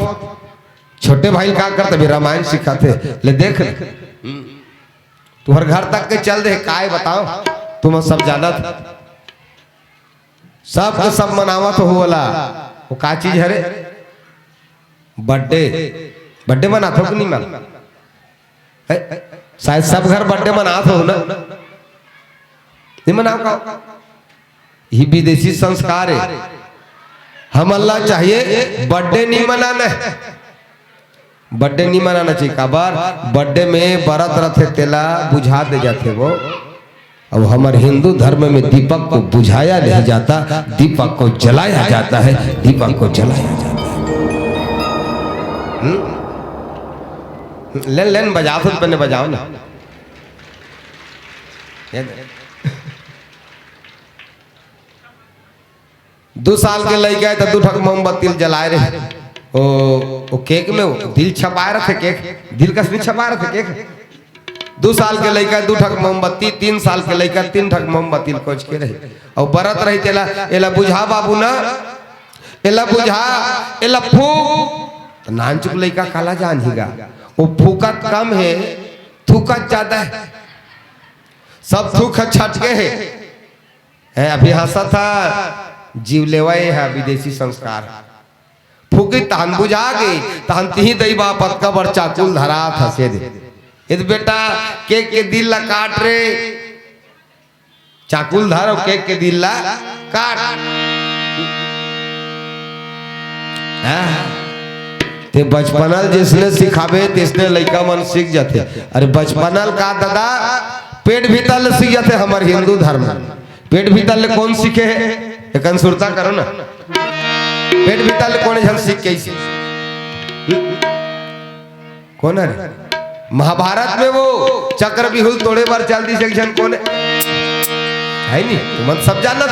छोटे भाई का करत हे, अभी रामायण सिखाथे। ले देख न, तुहर घर तक के चल दे हे, काय बताओ, तुमन सब जानत। सब के सब मनावत हो ओला। वो का चीज हरे? बर्थडे। बर्थडे मनाथो कि नहीं मना? है? शायद सब घर बर्थडे मनात हो ना? नहीं मनाव का? ये विदेशी संस्कार है। हमन ला चाहिए बर्थडे नहीं मनाना है। बर्थडे नहीं मनाना चाहिए। काबर? बर्थडे में बरत रथे, तेला बुझा दे जाथे वो। अब हमर हिंदू धर्म में दीपक को बुझाया नहीं जाता, दीपक को जलाया जाता है, दीपक को जलाया जाता है। हम्म? लेन, लेन, बजाओ तो पहले बजाओ ना। ये दे। दू साल के लइका हे त दू ठक मोमबत्ती ल जलाए रहे। ओ, ओ केक में वो दिल छपाए रथे, केक, दिल कस नहीं छपाए रथे केक। दू साल के लइका दू ठक मोमबत्ती, तीन साल के लइका तीन ठक मोमबत्ती ल कोच के रही। अउ बरत रही तेला, "एला बुझा बाबू ना, एला बुझा, एला फूक।" त नानचुक लइका काला जानही गा, वो फूकत कम हे, थूकत ज्यादा हे। सब थूक छटके हे। ए, अभी हंसत ह, जीव लेवा ए ह विदेशी संस्कार। फूकी तहन बुझा गे, तहन तिही दई बाप अतका बड़ चाकू ल धरात हस ए दे। ए दे बेटा, केक के दिल ला काट रे। चाकू ल धर अउ केक के दिल ला काट। हाँ। ते बचपना ल जइसने सिखाबे, तइसने लइका मन सीख जाथे। अरे बचपना ल का ददा, पेट भीतर ले सीख जाथे हमर हिंदू धर्म। पेट भीतर ले कोन सीखे हे? एकन सुरता करो ना। पेट भीतर ले कोन झन सीख के आइसे? कोन हरे? महाभारत में वो चक्रव्यूह ल तोड़े बर चल दिस एक झन कोन हे? हे नी? तुमन सब जानत।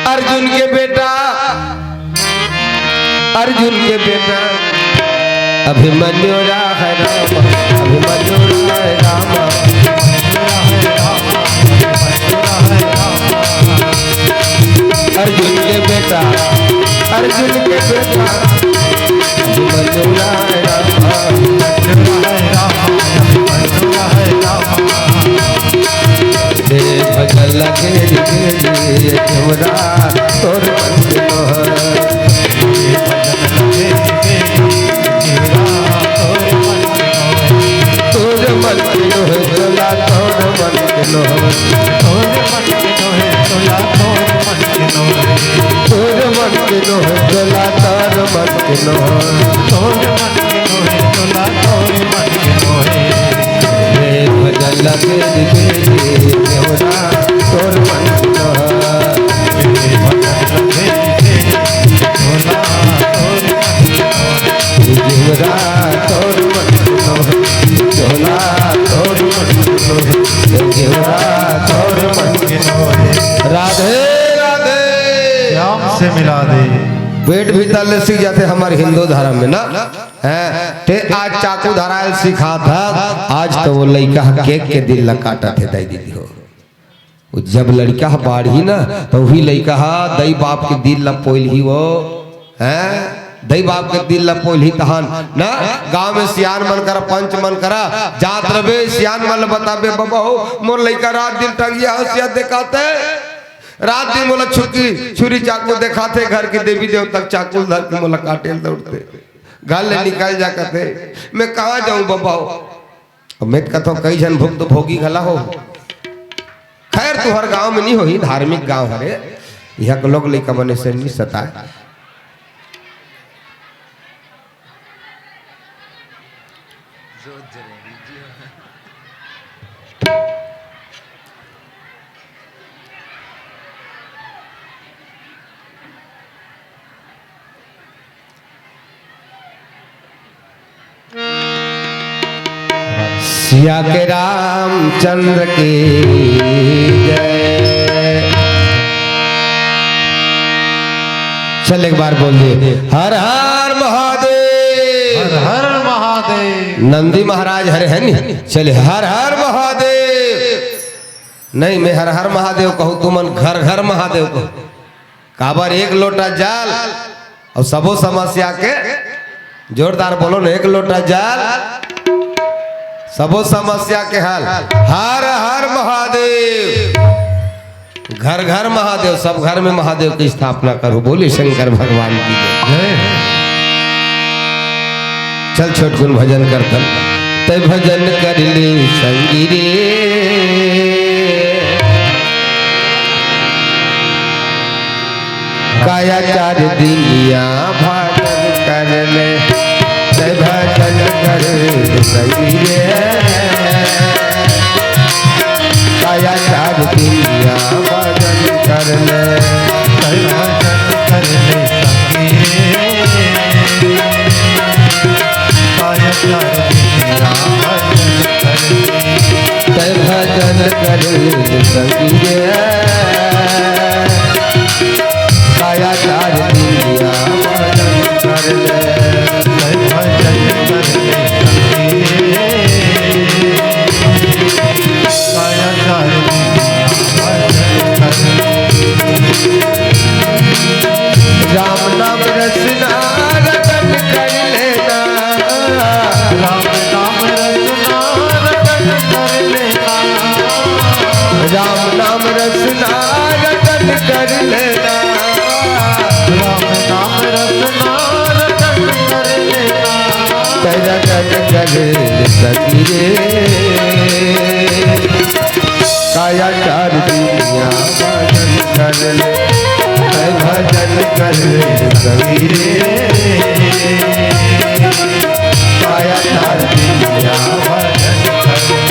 अर्जुन के बेटा, अर्जुन के बेटा, अभिमन्यु राह राम, अभिमन्यु राह राम, अभिमन्यु राह राम, अभिमन्यु राह राम। अर्जुन के बेटा, अर्जुन के बेटा, अभिमन्यु राय रामा। दे भजन लगे रे घेवरा, तोर मन के नोहे। तोर मन के नोहे, तोला तोर मन के नोहे। तोर मन के नोहे, तोला तोर मन के नोहे। तोर मन के नोहे, तोला तोर मन के नोहे। रे भजन लगे रे घेवरा, तोर मन के नोहे। रे भजन लगे रे घेवरा, तोर मन के नोहे। घेवरा तोर मन के नोहे, तोला तोर मन के नोहे। घेवरा तोर मन के नोहे। राधे राधे। श्याम से मिला दे। पेट भीतर ले सीख जाथे हमर हिंदू धर्म में ना। हैं? ते आज चाकू धरायल सिखात हस, आज तो वो लइका ह केक के दिल ला काटत हे, दाई दीदी हो। वो जब लड़का ह बाढ़ही ना, तो वही लइका ह दई बाप के दिल ला पोलही वो। हैं? दई बाप के दिल ला पोलही तहन ना, गांव में सियान मन करा, पंच मन करा, जात रबे, सियान मन ला बताबे, "बबा हो, मोर लइका रात दिन टंगिया हंसिया देखाथे, रात दिन मोला छुरी, छुरी चाकू देखाथे, घर के देवी देवता के चाकू धर के मोला काटे ल दौड़थे, घर ले निकल जा कथे, मैं कहाँ जाऊं बबा हो?" अब मैं तो कथों कई झन भुक्त भोगी घला हो। खैर, तुहर गांव में नहीं होही, धार्मिक गांव हरे, इहां के लोग लइका मन से नहीं सताय। सिया के रामचंद्र की जय। चल, एक बार बोल दिए, हर हर महादेव। हर हर महादेव। नंदी महाराज हरे है नी, चले, हर हर महादेव। नहीं, मैं हर हर महादेव कहूँ, तुमन घर घर महादेव कहूँ। काबर एक लोटा जल अउ सबो समस्या के, जोरदार बोलो ना, एक लोटा जल, सबो समस्या के हल। हर हर महादेव, घर घर महादेव, सब घर में महादेव की स्थापना करो। बोलिए शंकर भगवान की जय। जय। चल छोटकुन भजन करथन। तै भजन कर ले संगी रे, काया चार दिनिया भजन कर ले। तै भजन कर ले संगी रे, काया चार दिनिया भजन कर ले। तै भजन कर ले संगी रे, काया चार दिनिया भजन कर ले। तै भजन कर ले संगी रे, काया चार दिनिया भजन कर ले। तै भजन कर ले संगी रे, काया चार दिनिया भजन कर ले। राम नाम रसना रतन कर लेना। राम नाम रसना रतन कर लेना। राम नाम रसना रतन कर लेना। राम नाम रसना रतन कर लेना। तै रतन कर सकी रे, काया चार दिनिया भजन कर ले, तै भजन कर ले संगी रे, काया चार दिनिया भजन कर ले।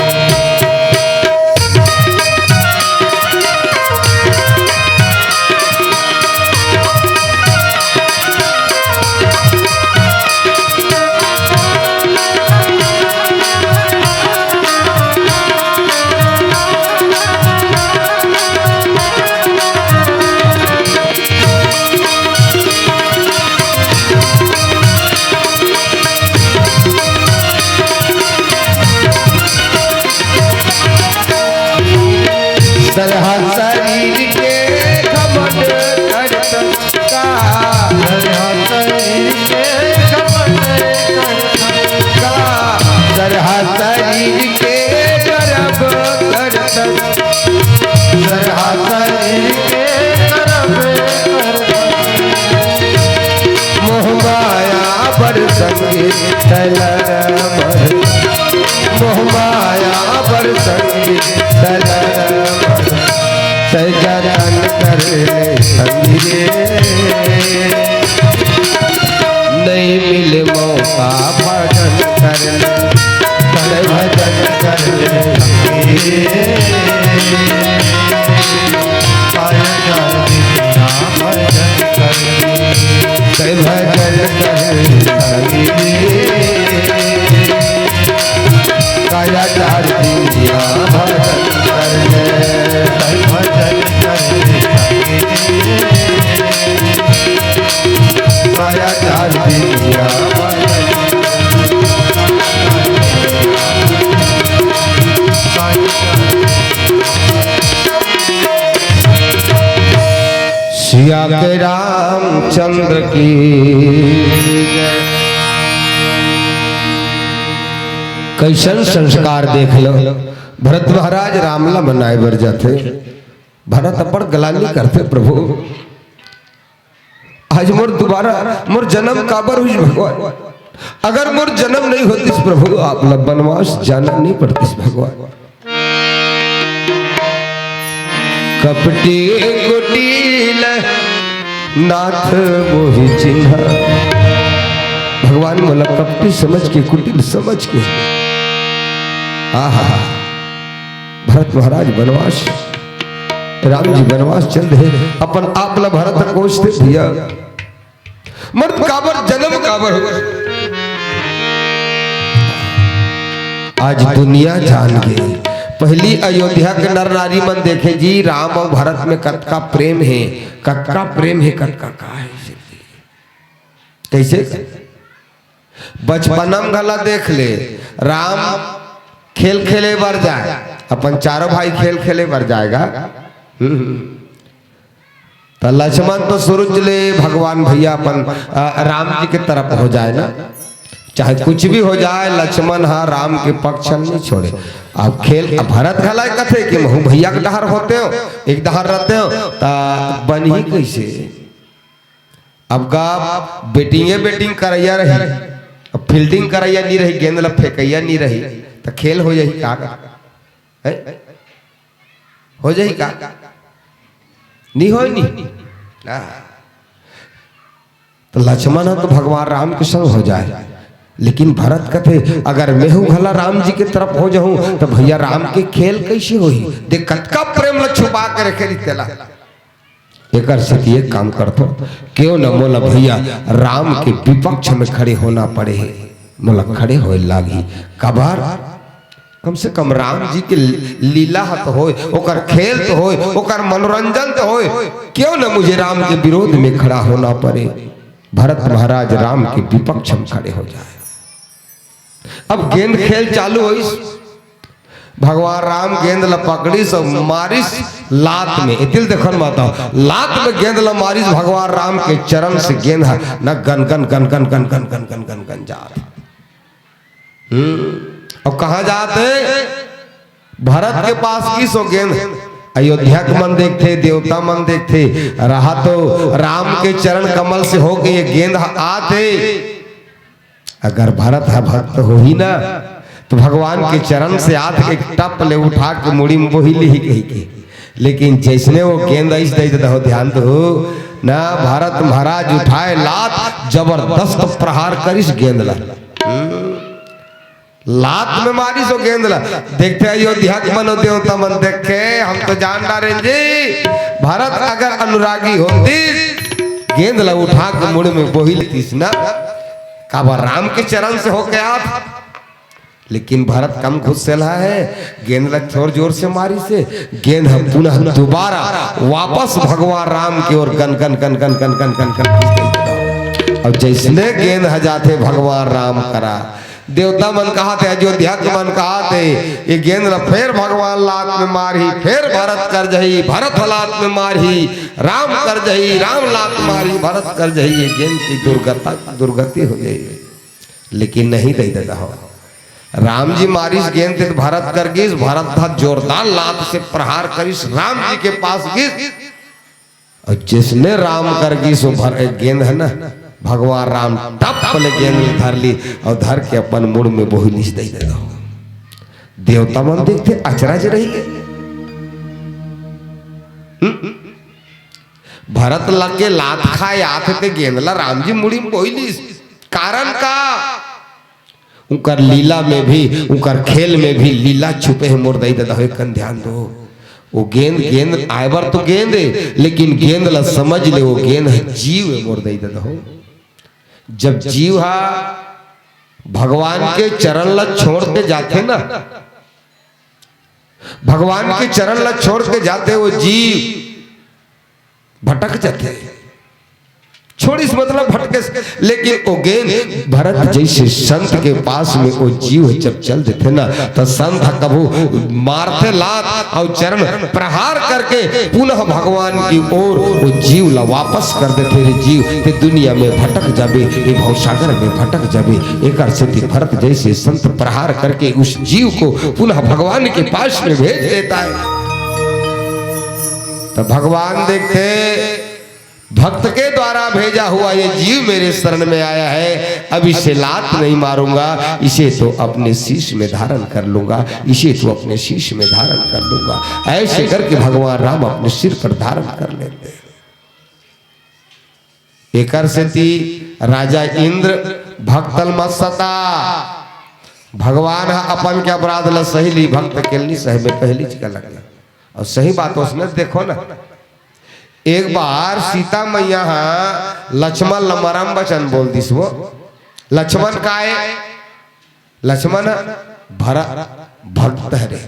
पर संगी तलमर, मोह माया पर संगी तलमर, तै जतन कर ले संगी रे। नहीं मिले मौका भजन कर ले, तै भजन कर ले संगी रे। आया चार दुनिया भजन कर ले। जय भजन कर हरि। काया चार दुनिया भजन कर ले। जय भजन कर हरि। काया चार दुनिया भजन। सिया के रामचंद्र की जय। कैसन संस्कार देख लो, भरत महाराज राम ला मनाए बर जाथे, भरत अब्बड़ ग्लानि करथे, प्रभु आज मोर दोबारा मोर जन्म काबर हुई भगवान? अगर मोर जन्म नहीं होतिस प्रभु, आप ला बनवास जाना नहीं पड़तिस भगवान। कपटी कुटिल नाथ मोहि चिन्हा। भगवान मोला कपटी समझ के, कुटिल समझ के। आहा, भरत महाराज बनवास, राम जी बनवास चल रहे, अपन आप ला भरत कोसथे भैया। मर्द काबर, जन्म काबर हो? आज दुनिया जान गे। पहली अयोध्या के नर नारी मन देखे जी, राम अउ भरत में कतका प्रेम हे, कतका प्रेम हे, कतका का हे। कैसे? बचपना में घला देख ले, राम खेल खेले बर जाए, अपन चारों भाई खेल खेले बर जाएगा। हम्म। त लक्ष्मण तो सुरुज ले भगवान भैया अपन, अ, राम जी के तरफ हो जाए ना, चाहे कुछ भी हो जाए, लक्ष्मण हा राम के पक्ष नहीं छोड़े। अब खेल, अब भरत घला कथे कि महू भैया के डहर होते हो, एक डहर रहते हो, त बनही कैसे? अब गा batting ए batting करैया रही, अब fielding करैया नहीं रही, गेंद ला फेंकैया नहीं रही, त खेल हो जाही का? हैं? हो जाही का? नहीं होय नहीं। हाँ। त लक्ष्मण ह तो भगवान राम के संग हो जाए, लेकिन भरत कथे, अगर मेहू घला राम जी के तरफ हो जाहूं, त भैया राम के खेल कैसे होही? देख, कतका प्रेम ला छुपा के रखे रही तेला। एकर सेती एक काम करथो, क्यों न मोला भैया राम के विपक्ष में खड़े होना पड़े हे, मोला खड़े होए लागही। काबर? कम से कम राम जी के लीला ह तो होय, ओकर खेल तो होय, ओकर मनोरंजन तो होय। क्यों न मुझे राम के विरोध में खड़ा होना पड़े, भरत महाराज राम के विपक्ष में खड़े हो जाए। अब गेंद खेल चालू होइस, भगवान राम गेंद ला पकड़िस अउ मारिस लात में। एतिल देखन माता, लात में गेंद ला मारिस भगवान राम के चरण से, गेंद ह न gun gun gun gun gun gun gun gun gun gun जात। हम्म, अब कहाँ जात हे? भरत के पास गिस ओ गेंद। अयोध्या के मन देखथे, देवता मन देखथे, रहा तो राम के चरण कमल से होके ये गेंद ह आत हे। अगर भरत ह भक्त होही ना, तो भगवान के चरण से आत के टप ले उठा के मुड़ी में बोही लिही कही के। लेकिन जैसने वो गेंद अइस दे देता हो, ध्यान दो ना, भरत महाराज उठाए लात, जबरदस्त प्रहार करिस गेंद ला। हम्म। लात में मारिस ओ गेंद ला। देखथे अयोध्या के मनो देवता मन, देखे, हम तो जान डारेन जी, भरत अगर अनुरागी होतिस, गेंद ला उठा के मुड़ में बोही लेतिस ना। काबर राम के चरण से होके आत। लेकिन भरत कम गुस्सेला हे, गेंद ला थोर जोर से मारिस हे, गेंद ह पुनः दोबारा वापस भगवान राम के ओर gun gun gun gun gun gun gun gun. अब जैसने गेंद ह जाथे भगवान राम करा, देवता मन कहाथे, अयोध्या के मन कहाथे, ये गेंद ला फेर भगवान लात में मारही, फेर भरत कर जही, भरत ह लात में मारही, राम कर जही, राम लात मारही, भरत कर जही, ये गेंद की दुर्गता, दुर्गति हो जाही। लेकिन नहीं दे देता हो। राम जी मारिस गेंद ते भरत कर गिस, भरत ह जोरदार लात से प्रहार करिस, राम जी के पास गिस। अउ जैसने राम कर गिस, ओ भर-, गेंद ह ना, भगवान राम टप बोले गेंद ल धर ली अउ धर के अपन मुड़ में बोहिलिस दई दे दो। देवता मन देखथे, अचरज रहिगे। हम्म? भरत लगे लात खाए आथे ते गेंद ला राम जी मुड़ी में बोहिलिस। कारण का? उंकर लीला में भी, उंकर खेल में भी लीला छुपे हे मोर दई ददा हो, एकन ध्यान दो। वो गेंद, गेंद आय बर तो गेंद हे, लेकिन गेंद ला समझ ले, वो गेंद हे जीव हे मोर दई ददा हो। जब जीव हा भगवान के चरण ला छोड़ के जाथे ना, भगवान के चरण ला छोड़ के जाथे, वो जीव भटक जाथे। छोड़िस मतलब भटके, लेकिन वो गेंद भरत जैसे संत के पास में वो जीव ह जब चल देथे ना, त संत ह कभू मारथे लात अउ चरण प्रहार करके पुनः भगवान की ओर वो जीव ला वापस कर देथे। रे जीव, ते दुनिया में भटक जाबे, ये भवसागर में भटक जाबे। एकर सेती भरत जैसे संत प्रहार करके उस जीव को पुनः भगवान के पास में भेज देता है। तो भगवान देखते, भक्त के द्वारा भेजा हुआ ये जीव मेरे शरण में आया है, अब इसे लात नहीं मारूंगा, इसे तो अपने शीश में धारण कर लूंगा, इसे तो अपने शीश में धारण कर लूंगा। ऐसे करके भगवान राम अपने सिर पर धारण कर लेते हैं। एकर सेती राजा इंद्र भक्त ल मत सता। भगवान ह अपन के अपराध ल सही ली, भक्त के ल नी सहे में पहली चीज लगे। अउ सही बात उसने देखो ना, एक बार सीता मैया ह लक्ष्मण ल मरम वचन बोल दिस। वो लक्ष्मण काय? लक्ष्मण भरत भक्त हरे।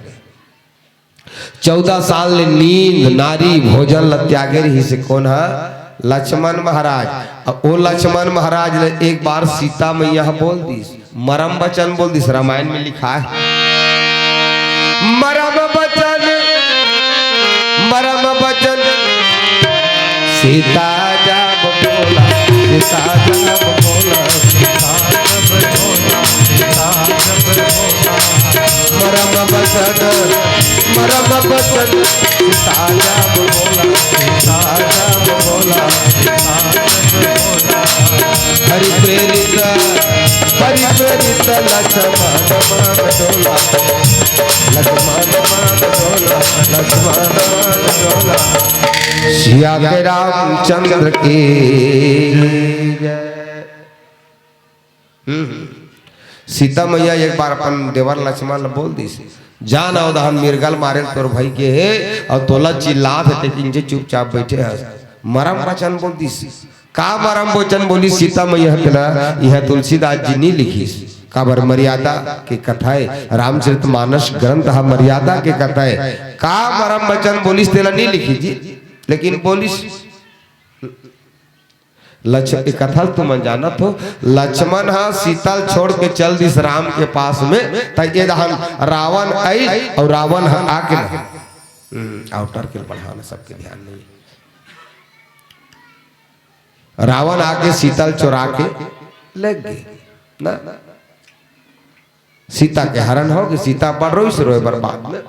चौदह साल ले नींद, नारी, भोजन ल त्यागे रहिस हे। कोन ह? लक्ष्मण महाराज। अब वो लक्ष्मण महाराज ले एक बार सीता मैया ह बोल दिस, मरम वचन बोल दिस। रामायण में लिखा है, मरम वचन, मरम वचन सीता जब बोला, सीता जब बोला, सीता जब बोला, सीता जब बोला। मरम वचन, मरम वचन सीता जब बोला, सीता जब बोला, सीता जब बोला। हरि प्रेरित, हरि प्रेरित लक्ष्मण मान डोला, लक्ष्मण मान डोला, लक्ष्मण मान डोला। सिया के रामचंद्र की जय। हम्म। सीता मैया एक बार अपन देवर लक्ष्मण ल बोल दिस, "जा न अवधान मिर्गा ल मारे ल तोर भाई गे हे, अउ तोला चिल्लात हे, तेकिन जे चुपचाप बइठे हस।" मरम वचन बोल दिस। का मरम वचन बोलिस सीता मैया तेला? इहाँ तुलसीदास जी नी लिखिस। काबर मर्यादा के कथा हे, रामचरित मानस ग्रंथ ह मर्यादा के कथा हे। का मरम वचन बोलिस तेला नी लिखिस जी, लेकिन बोलिस लक्ष्मण, ये कथा ल तुमन जानत हो, लक्ष्मण ह सीता ल छोड़ के चल दिस राम के पास में, त ये दहन रावण आई अउ रावण ह आके ना, हम्म, outer के बढ़ाना, सबके ध्यान नहीं। रावण आके सीता ल चोरा के ले गे ना, सीता के हरण हो गे, सीता बड़ रोइस, रोए बर बाद में।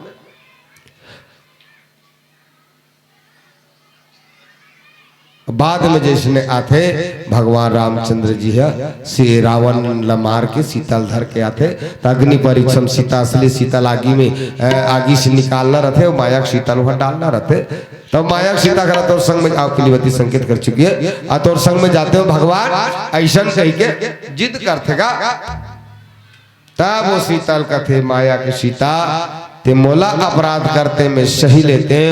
बाद में जइसने आथे, भगवान रामचंद्र जी ह से रावण ल मार के सीता ल धर के आथे, त अग्नि परीक्षम सीता, असली सीता ल आगी में, अ, आगी से निकालना रथे, अउ माया के सीता ल उहाँ डालना रथे। तब माया के सीता करा, "तोर संग में," आप पीलीवती संकेत कर चुकी है, "आ तोर संग में जाते हो भगवान," अइसन कहि के जिद करथे गा। तब वो सीता ल कथे, माया के सीता, "ते मोला अपराध करते मैं सही लेते,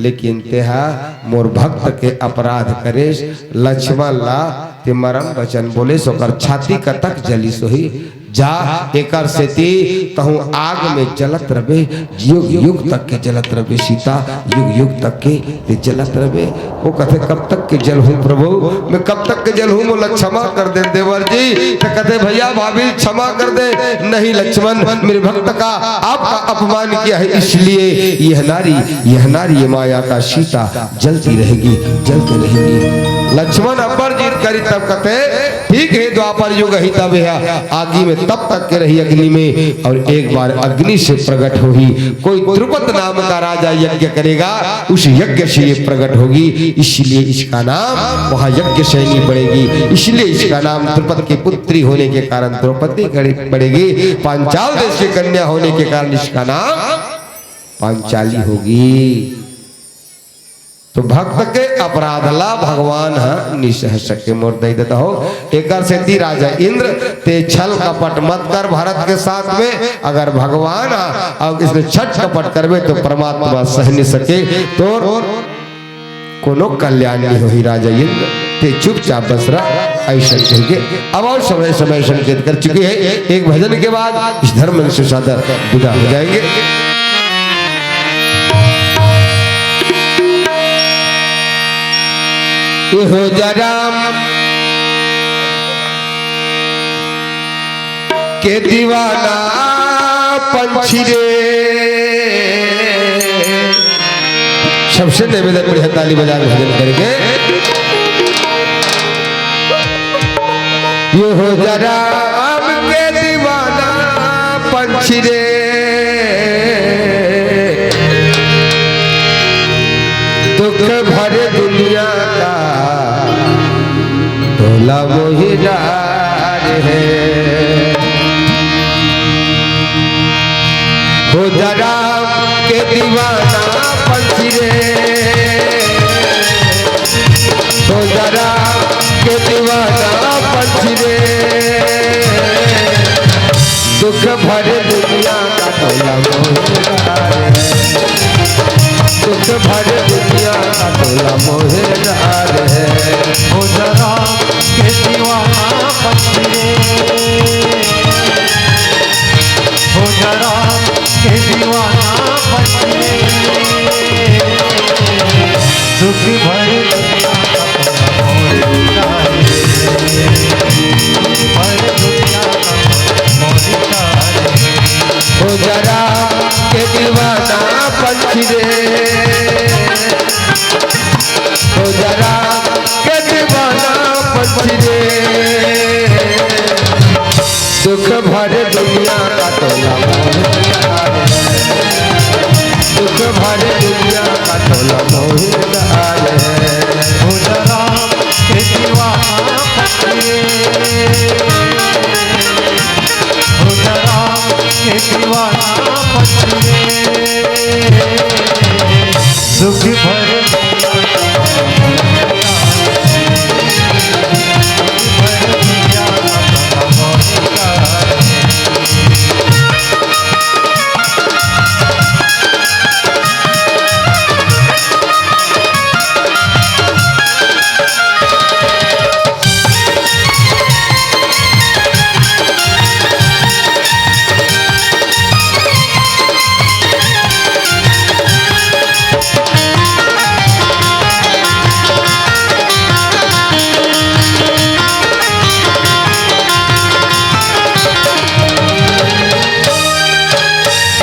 लेकिन तेहा मोर भक्त के अपराध करेस, लक्ष्मण ला ते मरम वचन बोलेस, ओकर छाती कतक जलिस होही। जा, एकर सेती तहूँ आग में जलत रबे, युग युग तक के जलत रबे सीता, युग युग तक के ते जलत रबे।" वो कथे, "कब तक के जलहूँ प्रभु, मैं कब तक के जलहूँ, मोला क्षमा कर दे देवर जी।" त कथे, "भैया भाभी क्षमा कर दे, नहीं लक्ष्मण, मेरे भक्त का आपका अपमान किया है, इसलिए यह नारी, यह नारी, ये माया का सीता जलती रहेगी, जलती रहेगी।" लक्ष्मण अब्बड़ जिद करिस तब कथे, ठीक हे, द्वापर युग ही तब हे, आगी में तब तक के रही अग्नि में, अउ एक बार अग्नि से प्रगट होही। कोई द्रुपद नाम का राजा यज्ञ करेगा, उस यज्ञ से ये प्रगट होगी, इसलिए इसका नाम वहाँ यज्ञसेनी पड़ेगी, इसलिए इसका नाम द्रुपद की पुत्री होने के कारण द्रौपदी पड़ेगी, पांचाल देश की कन्या होने के कारण इसका नाम पांचाली होगी। तो भक्त के अपराध ला भगवान ह नि सह सके, मोर दई ददा हो। एकर सेती राजा इंद्र, ते छल कपट मत कर भरत के साथ में। अगर भगवान ह अउ इसने छल कपट करबे तो परमात्मा सह नि सके, तोर कोनो कल्याण नि होही राजा इंद्र, ते चुपचाप बस रह, अइसन कहिके अब अउ समय, समय संकेत कर चुके हे। एक भजन के बाद इस धर्म से सादर विदा हो जाएंगे। ये हो जा राम के दीवाना पंछी रे। सबसे निवेदन, बढ़िया ताली बजा के भजन करेंगे। ये हो जा राम के दीवाना पंछी रे, दुख भरे दुनिया का टोला मोहिदार है। हो जा राम के दीवाना पंछी रे, हो जा राम के दीवाना पंछी रे, दुख भरे दुनिया का टोला मोहिदार है, दुख भरे दुनिया का टोला मोहिदार है। हो जा राम के दीवाना पंछी रे, हो जा राम के दीवाना पंछी रे, दुख भरे दुनिया का टोला मोहिदार है, दुख भरे दुनिया का टोला मोहिदार है। हो जा राम के दीवाना पंछी रे, हो जा राम के दीवाना पंछी रे, दुख भरे दुनिया का टोला मोहिदार है, दुख भरे दुनिया का टोला मोहिदार है। हो जा राम के दीवाना पंछी रे, हो जा राम के दीवाना पंछी रे, दुख भरे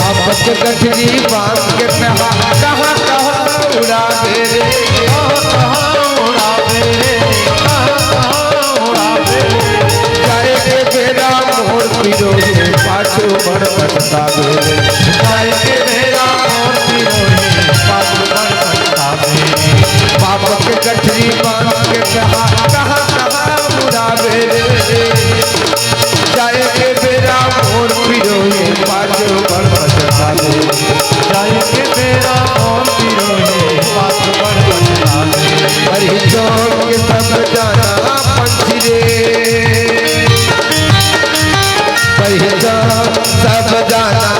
आपस के गठरी बांध के कहाँ, कहाँ, कहाँ उड़ावे रे, कहाँ, कहाँ उड़ावे रे, कहाँ, कहाँ उड़ावे रे। जाए के बेरा मोर पिरोए, पाछू बड़ पछतावे रे। जाए के बेरा मोर पिरोए, पाछू बड़ पछतावे रे। बाप के गठरी बांध के कहाँ, कहाँ, कहाँ उड़ावे रे। जाए के बेरा मोर पिरोए, पाछू बड़ पछतावे। जाए के बेरा मोर पिरोए, पाछू बड़ पछतावे। अरे चौक के सब जाना पंछी रे, अरे चौक सब जाना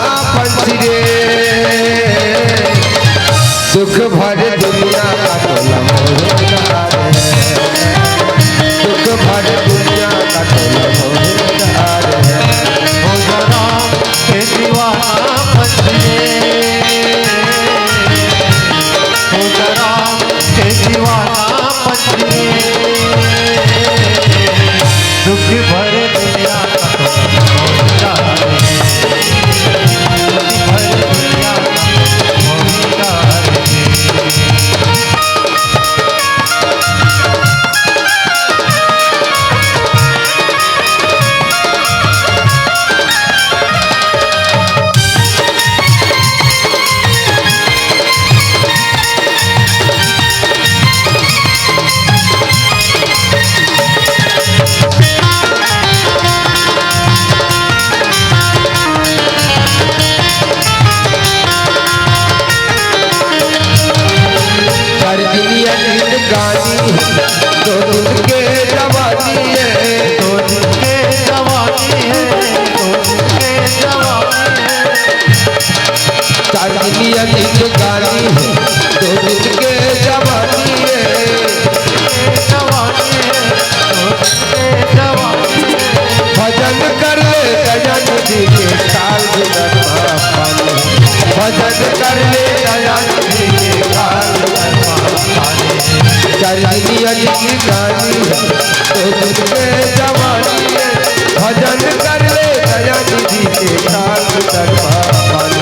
दया निधि के काल गुजर मा पानी। भजन कर ले दया निधि के काल गुजर मा पानी। चरनिया की कहानी है, तो तुझ में जवानी है। भजन कर ले दया निधि के काल गुजर मा पानी।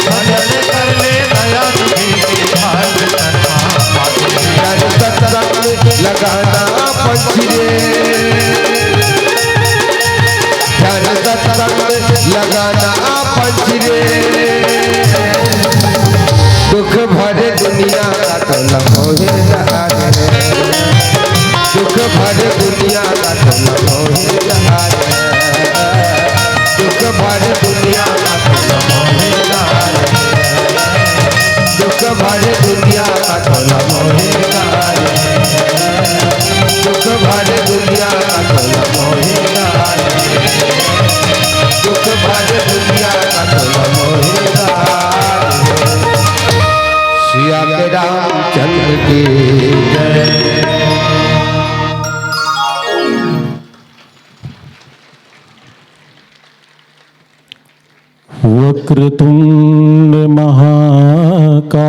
भजन कर ले दया निधि के काल गुजर मा पानी। ज्ञान सत्संग लगाना पंछी रे, ज्ञान सत्संग लगाना पंछी रे। दुख भरे दुनिया का तो लखोहे नहारे, दुख भरे दुनिया का तो लखोहे नहारे, दुख भरे दुनिया का तो लखोहे नहारे, दुख भरे दुनिया का तो लखोहे नहारे। दुख भरे दुनिया का तो मोहे नहारे, दुख भरे दुनिया का तो मोहे नहारे। सिया के रामचंद्र की जय। वक्रतुंड